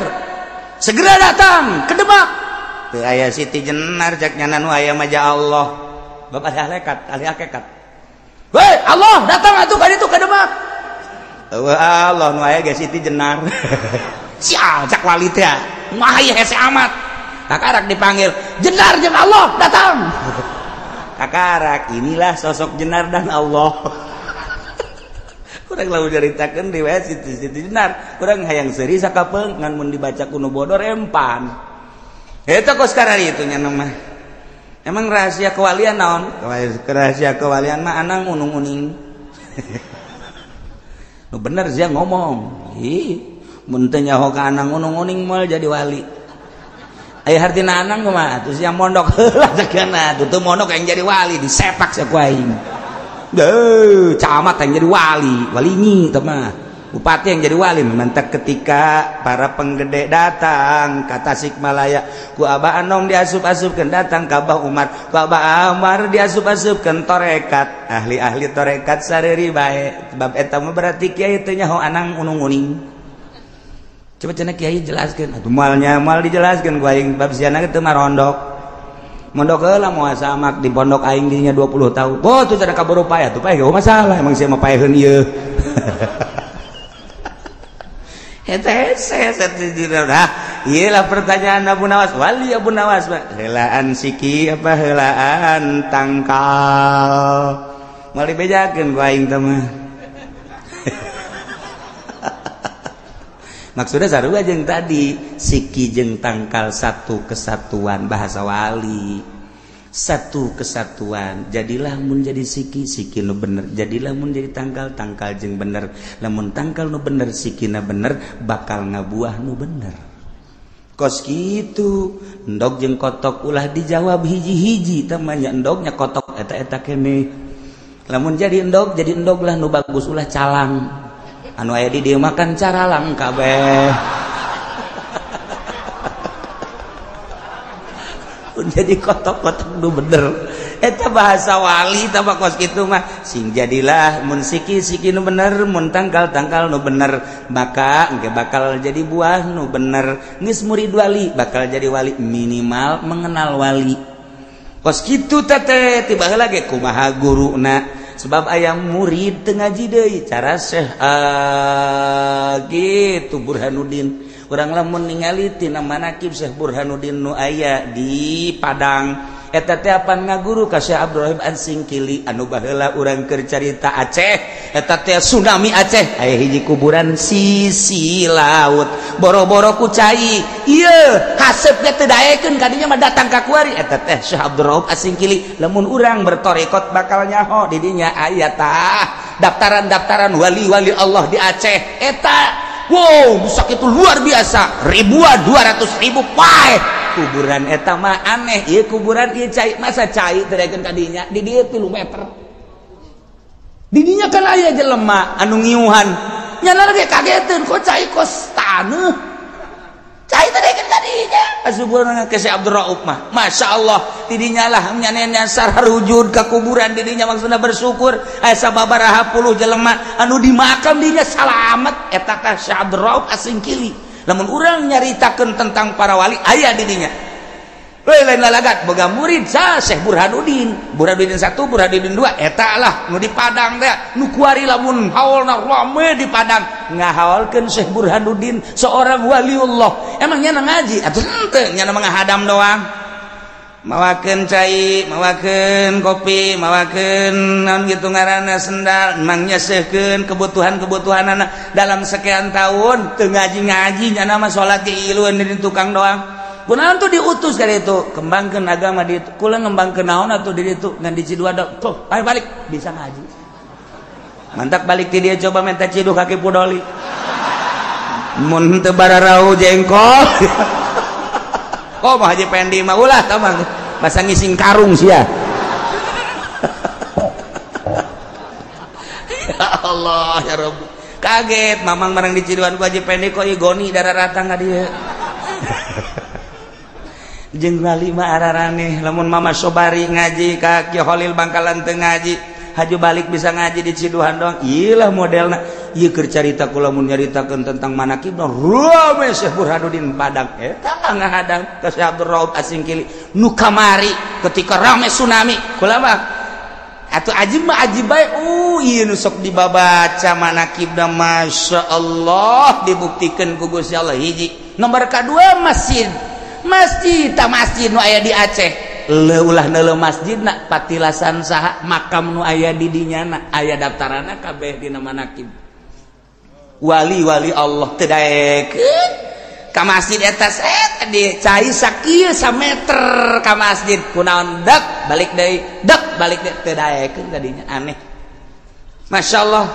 [SPEAKER 1] segera datang ke Demak." Teu aya Siti Jenar cek nyana nu aya mah ja Allah. Bapak ahli hakikat. "Hei, Allah datang atuh ka ditu ka Demak." Eueuh Allah nu aya ge Siti Jenar. Sial cak wali teh. Mah ieu hese amat. Kakarak dipanggil Jenar jeung Allah datang. Kakarak inilah sosok Jenar dan Allah. Kurang lalu nyaritakeun riwayat Siti Jenar, kurang hayang seuri sakapeung ngan mun dibaca ku nu bodor empan. Eta kos karari itu nya mah. Emang rahasia kewalian naon? Rahasia kewalian mah anang unung-uning. Nu bener sia ngomong. Ih, mun teu nyaho ka anang unung-uning moal jadi wali. Aya hartina anang kumaha terus yang mondok heula cekana tuh mondok yang jadi wali disepak sia ku aing. Deuh, camat yang jadi wali, walingi teh mah. Bupati yang jadi wali mentek ketika para penggede datang ka Tasikmalaya ku Abah Anom diasup-asupkeun datang ka Abah Umar, ku Abah Umar diasup-asupkeun torekat, ahli-ahli torekat sareuri bae. Sebab eta mah berarti kiai teh nyaho anang unung-uning. Coba cenah kiai jelaskeun atuh moalnya moal dijelaskeun ku aing bab siana teu marondok. Mondok heula moal samak di pondok aing dinya 20 tahun. Oh tuh cenah kaburu paeh atuh paeh ge masalah emang sia mah paeheun ieu. Eta hese nah ieu lah pertanyaan Abu Nawas, wali Abu Nawas heulaan siki apa heulaan tangkal. Moal dibejakeun ku aing teh mah. Maksudnya sarua jeung tadi siki jeung tangkal satu kesatuan bahasa wali satu kesatuan. Jadilah mun jadi siki siki nu bener, jadilah mun jadi tangkal tangkal jeung bener, lamun tangkal nu bener sikina bener bakal ngabuah nu bener. Kos kitu endog jeung kotok ulah dijawab hiji-hiji teh mah nya endognya kotok eta-eta keneh. Lamun jadi endog lah nu bagus ulah calang. Anu aya di dieu makan caralang kabeh. Jadi kotok-kotok nu bener. Eta bahasa wali tambah kos kitu mah. Sing jadilah mun siki-siki nu bener, mun tangkal-tangkal nu bener, maka engke bakal jadi buah nu bener. Geus murid wali bakal jadi wali, minimal mengenal wali. Kos kitu teh tiba heula ge kumaha guruna. Sebab aya murid teu ngaji deui cara Syekh gitu Burhanuddin. Urang lamun ningali tina manakib Syekh Burhanuddin nu aya di Padang eta teh apan ngaguru ka Syekh Abdurrahim An-Singkili anu baheula urang keur carita Aceh eta teh tsunami Aceh aya hiji kuburan sisi laut boro-boro ku cai ieu haseup ge teu daekeun kadinya mah datang ka kuari eta teh Syekh Abdurrahim An-Singkili. Lamun urang bertorekot bakal nyaho di dinya aya tah daftaran-daftaran wali-wali Allah di Aceh eta. Wow, bisa itu luar biasa, ribuan, 200.000 pae kuburan eta mah aneh ieu kuburan ieu cai masa cai teu daekeun kadinya di dieu 3 meter di dinya kan aya jelema anu ngiuhan nyana ge kageteun kok cai kos taneuh cai teu daekeun kadinya asuburan ke Syekh Abdul Rauf mah Masya Allah tidinya lah nyana sararujud ka kuburan didinya maksudna bersyukur aya sababaraha puluh jelema anu di makam dinya salamet eta teh Syekh Abdul Rauf Asingkili. Lamun urang nyaritakeun tentang para wali aya di dinya. Lain lalagat boga murid sa Syekh Burhanuddin, Burhanuddin 1, Burhanuddin 2 eta lah nu di Padang teh nu kuari lamun haolna rame di Padang ngahaolkeun Syekh Burhanuddin seorang waliullah. Emang nyana ngaji atuh henteu nyana mah ngahadam doang. Mawakeun cai, mawakeun kopi, mawakeun naon kitu ngaranna sendal, emang nyesehkeun kebutuhan-kebutuhanana dalam sekian tahun teu ngaji-ngaji nyana mah salat ge ilueun di tukang doang. Kunaon tuh diutus ka ditu, kembangkeun agama di ditu. Kula ngembangkeun naon atuh di ditu ngan di Ciduada. Tuh, ayo balik bisa ngaji. Mantap balik ti dia coba minta ciduh ka Ki Pudoli. Mun teu bararau jengkol. Oh, mah Haji Pendi mah ulah tah mah masa ngising karung sia. Ya Allah ya Rabb. Kaget mamang barang di Ciduan ku Haji Pendi kok ieu goni darah ratang ka dieu. Jeung wali mah araraneh lamun Mama Sobari ngaji ka Ki Holil Bangkalan teu ngaji, haju balik bisa ngaji di Ciduhan doang. Ieu lah modelna. Ieu keur carita kula mun nyaritakeun tentang manakibna rame Syekh Burhanuddin Padang eta ngahadang ka Syekh Abdul Rauf Asingkili nu kamari ketika rame tsunami kula mah atuh ajib mah ajib bae. Ieu nu sok dibabaca manakibna Masya Allah dibuktikeun ku Gusti Allah hiji. Nomor kadua masjid. Masjid ta masjid nu aya di Aceh. Leulah neuleuh masjidna patilasan saha makam nu aya di dinyana aya daftaranna kabeh dina manakib. Wali-wali Allah teu daekeun ka masjid eta set di cai sakieu sameter ka masjid kunaon dek balik deui dek balik deui teu daekeun tadinya aneh. Masya Allah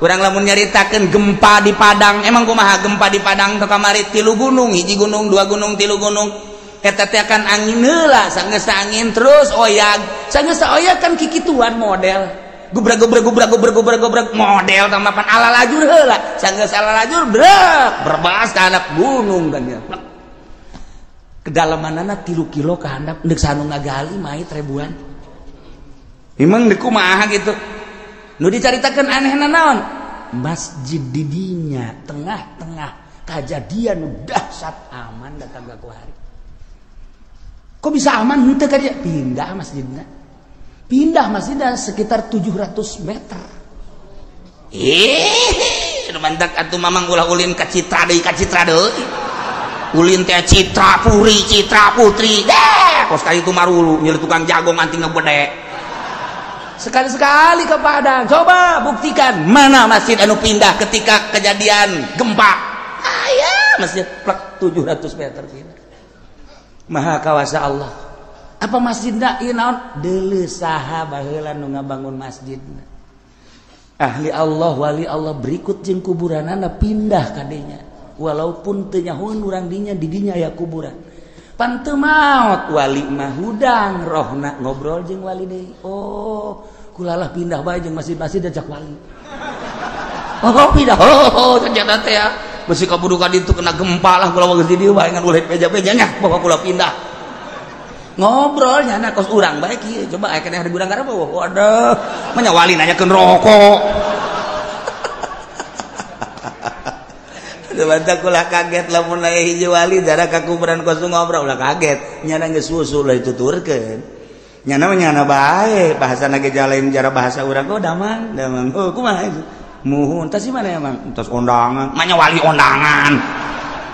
[SPEAKER 1] urang lamun nyaritakeun gempa di Padang emang kumaha gempa di Padang teh kamari 3 gunung hiji gunung 2 gunung 3 gunung eta teh kan angin heula sanggeus angin terus oyag sanggeus oyag kan kikituan model gubrak gubrak gubrak gubrak gubrak gubrak model tamapan ala lajur heula sanggeus ala lajur brek berbas ka handap gunung kan ya kedalamanana 3 kilo ka handap deuk sanu ngagali mait ribuan emang deuk kumaha gitu nu dicaritakeun anehna naon masjid di dinya tengah-tengah kajadian nu dahsyat aman datang ka kuari kok bisa aman henteu ka dieu pindah masjidna. Pindah masjidnya sekitar 700 meter. Mantak atuh mamang ulah ulin ka Citra deui ka Citra deui. Ulin teh Citra Puri, Citra Putri. Deh, kos ka itu marulu nyeri tukang jago anting ngebedek. Sekali-sekali ke Padang, coba buktikan mana masjid anu pindah ketika kejadian gempa. Aya masjid plek 700 meter pindah. Maha kawasa Allah. Apa masjidna ieu naon? Deuleu saha baheula nu ngabangun masjidna. Ahli Allah, wali Allah berikut jeung kuburanana pindah kadenya. Walaupun teu nyahoeun urang dinya di dinya aya kuburan. Pan teu maot wali mah hudang rohna ngobrol jeung wali deui. Oh, kulalah pindah bae jeung masjid-masjid ajak wali. Oh, pindah. Oh, ternyata teh ya. Besi kaburukan itu kena gempa lah kula geus di dieu bae ngan ulah beja-bejanya bawa kula pindah. Ngobrol nyana kos urang bae kieu. Coba aya keneh di gudang garam waduh, mah wali nanyakeun rokok. Bantak ulah kaget lamun aya hiji wali darah ka kuburan kos ngobrol ulah kaget. Nyana geus susu ulah dituturkeun. Nyana mah nyana bae, bahasana ge jalain jara bahasa urang oh damang, damang. Oh kumaha itu? Muhun tas si mana emang? Tas ondangan. Manya wali ondangan.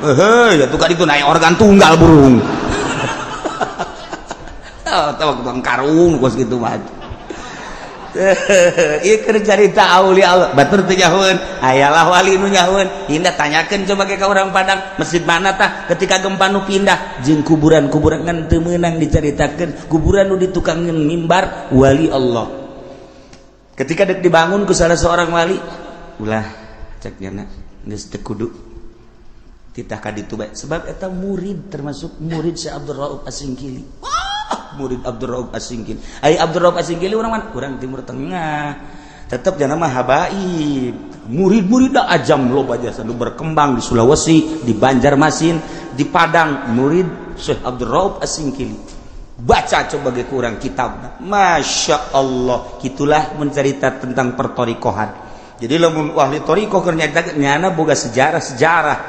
[SPEAKER 1] Heuh, ya tukar itu naik organ tunggal burung. Tahu bang karung kos gitu mah. Ieu keur carita aulia Allah. Batur teu nyahoeun, ayalah wali nu nyahoeun. Indah tanyakeun coba ke ka urang Padang, masjid mana tah ketika gempa nu pindah jeung kuburan-kuburan ngan teu meunang dicaritakeun, kuburan nu ditukangkeun mimbar wali Allah. Ketika dek dibangun ku salah seorang wali, ulah cek nyana geus teu kudu titah ka ditu bae sebab eta murid termasuk murid Syekh Abdul Rauf As-Singkili. Murid Abdul Rauf As-Singkili. Ai Abdul Rauf As-Singkili urang mana? Urang Timur Tengah. Tetep jangan mah habaib. Murid-murid da ajam loba jasa nu berkembang di Sulawesi, di Banjarmasin, di Padang, murid Syekh Abdul Rauf As-Singkili. Baca coba ge kurang kitab. Masya Allah, gitulah mencerita tentang pertorikohan. Jadi lamun ahli torikoh keur nyarita nyana boga sejarah-sejarah.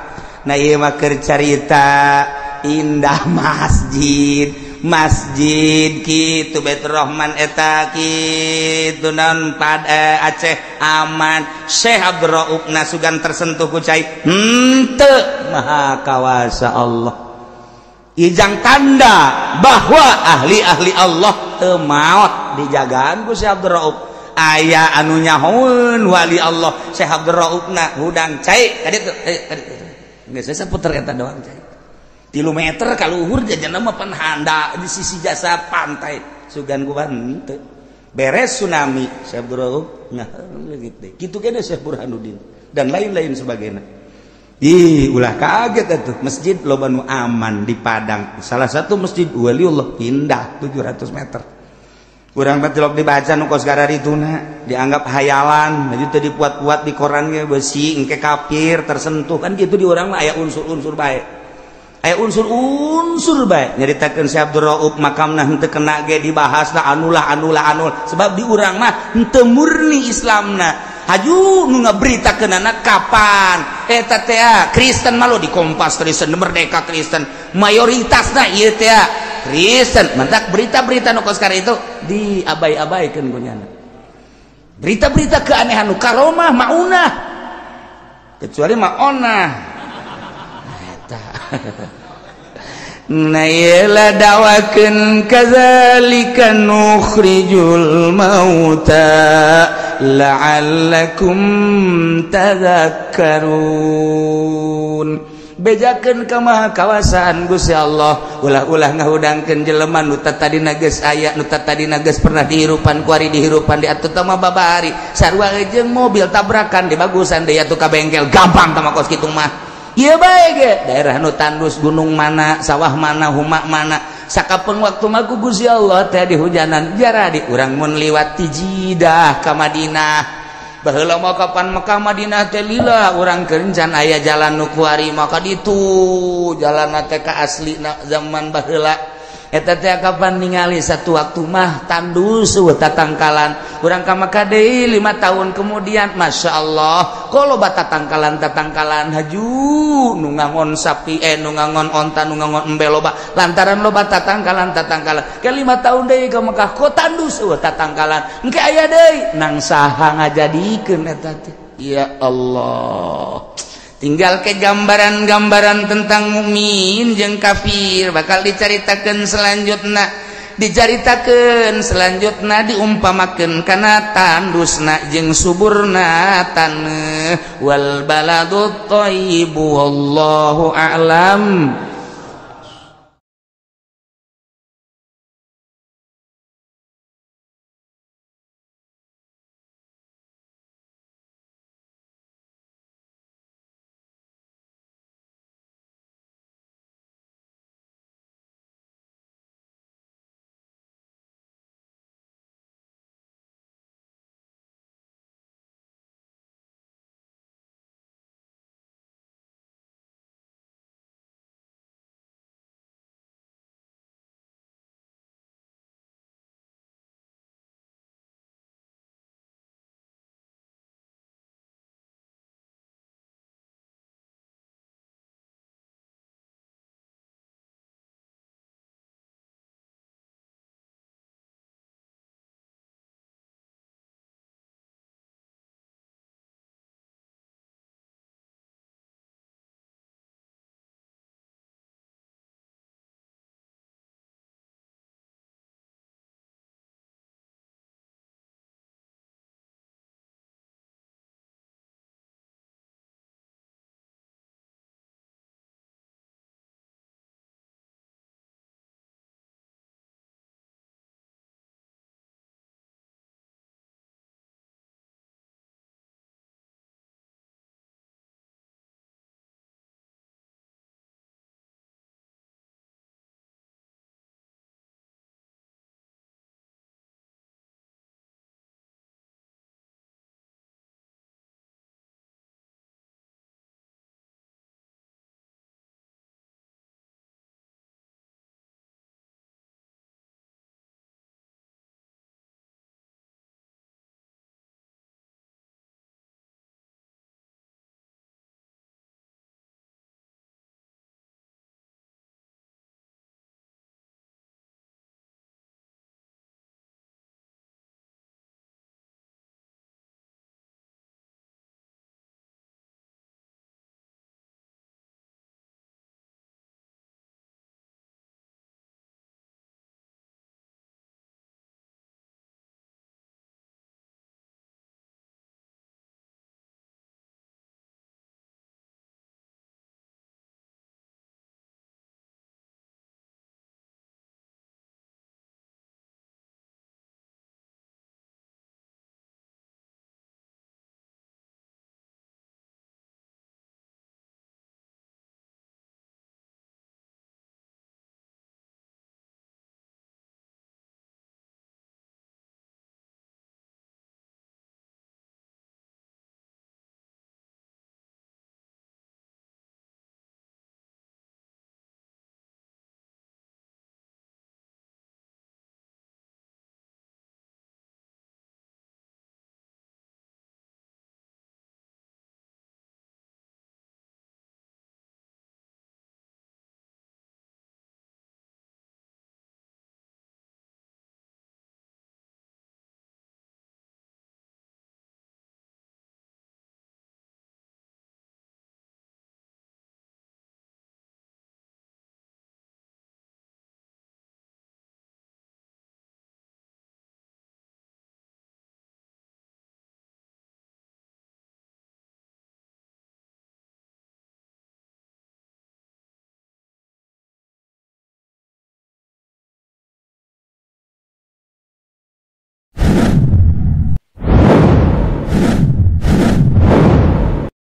[SPEAKER 1] Nah ieu mah keur carita indah masjid. Masjid kitu Baitur Rahman eta kitu naon pada Aceh aman. Syekh Abdul Rauf nasugan tersentuh ku cai henteu maha kawasa Allah. Ijang tanda bahwa ahli-ahli Allah teu maot dijagaan ku Syekh Abdul Rauf. Aya anu nyahoeun wali Allah Syekh Abdul Rauf na hudang cai ka ditu ka ditu. Geus saputer eta doang cai. 3 meter kaluhur jajan mah pan handa di sisi jasa pantai sugan ku henteu. Beres tsunami Syekh Abdul Rauf nah gitu. Kitu kene Syekh Burhanuddin dan lain-lain sebagainya. Ih, ulah kaget atuh. Masjid loba nu aman di Padang. Salah satu masjid waliullah pindah 700 meter. Urang mah tilok dibaca nu kos gararituna dianggap hayalan, jadi teu dipuat-puat di koran ge besi engke kafir tersentuh kan gitu di urang mah aya unsur-unsur bae. Aya unsur-unsur bae nyaritakeun Syekh Abdul Rauf makamna henteu kena ge dibahasna anulah anulah anul sebab di urang mah henteu murni Islamna. Haju nu ngaberitakeunana kapan eta teh Kristen mah lo di Kompas Kristen Merdeka Kristen mayoritasna ieu teh Kristen mantak berita-berita nu kos itu diabai-abaikeun ku nyana. Berita-berita keanehan nu karomah maunah kecuali maonah eta. Nah iyalah dawakeun kadzalika nukhrijul mauta la'allakum tadhakkarun. Bejakeun ka maha kawasaan Gusti Allah, ulah-ulah ngahudangkeun jelema nu tadina geus aya, nu tadina geus pernah dihirupan kuari dihirupan di atuh mah babari sarua jeung mobil tabrakan di bagusan deui atuh ka bengkel gampang tah mah kos kitu mah. Ieu bae ge daerah nu tandus gunung mana sawah mana huma mana sakapeung waktu mah ku Gusti Allah teh dihujanan jaradi urang mun liwat ti Jidah ka Madinah baheula mah kapan Mekah Madinah teh lila urang kencan aya jalan nu kuari maka ditu jalanna teh ka aslina zaman baheula eta teh kapan ningali satu waktu mah tandus eueuh tatangkalan urang ka Mekah deui 5 tahun kemudian Masya Allah koloba tatangkalan haju nu ngangon sapi nu ngangon onta nu ngangon embe loba lantaran loba tatangkalan ke 5 tahun deui ka Mekah ko tandus eueuh tatangkalan engke aya deui nang saha ngajadikeun eta teh ya Allah. Tinggal ke gambaran-gambaran tentang mukmin jeung kafir bakal dicaritakeun selanjutna, dicaritakeun selanjutna diumpamakeun kana tandusna jeung suburna taneuh wal baladut thayyibu wallahu a'lam.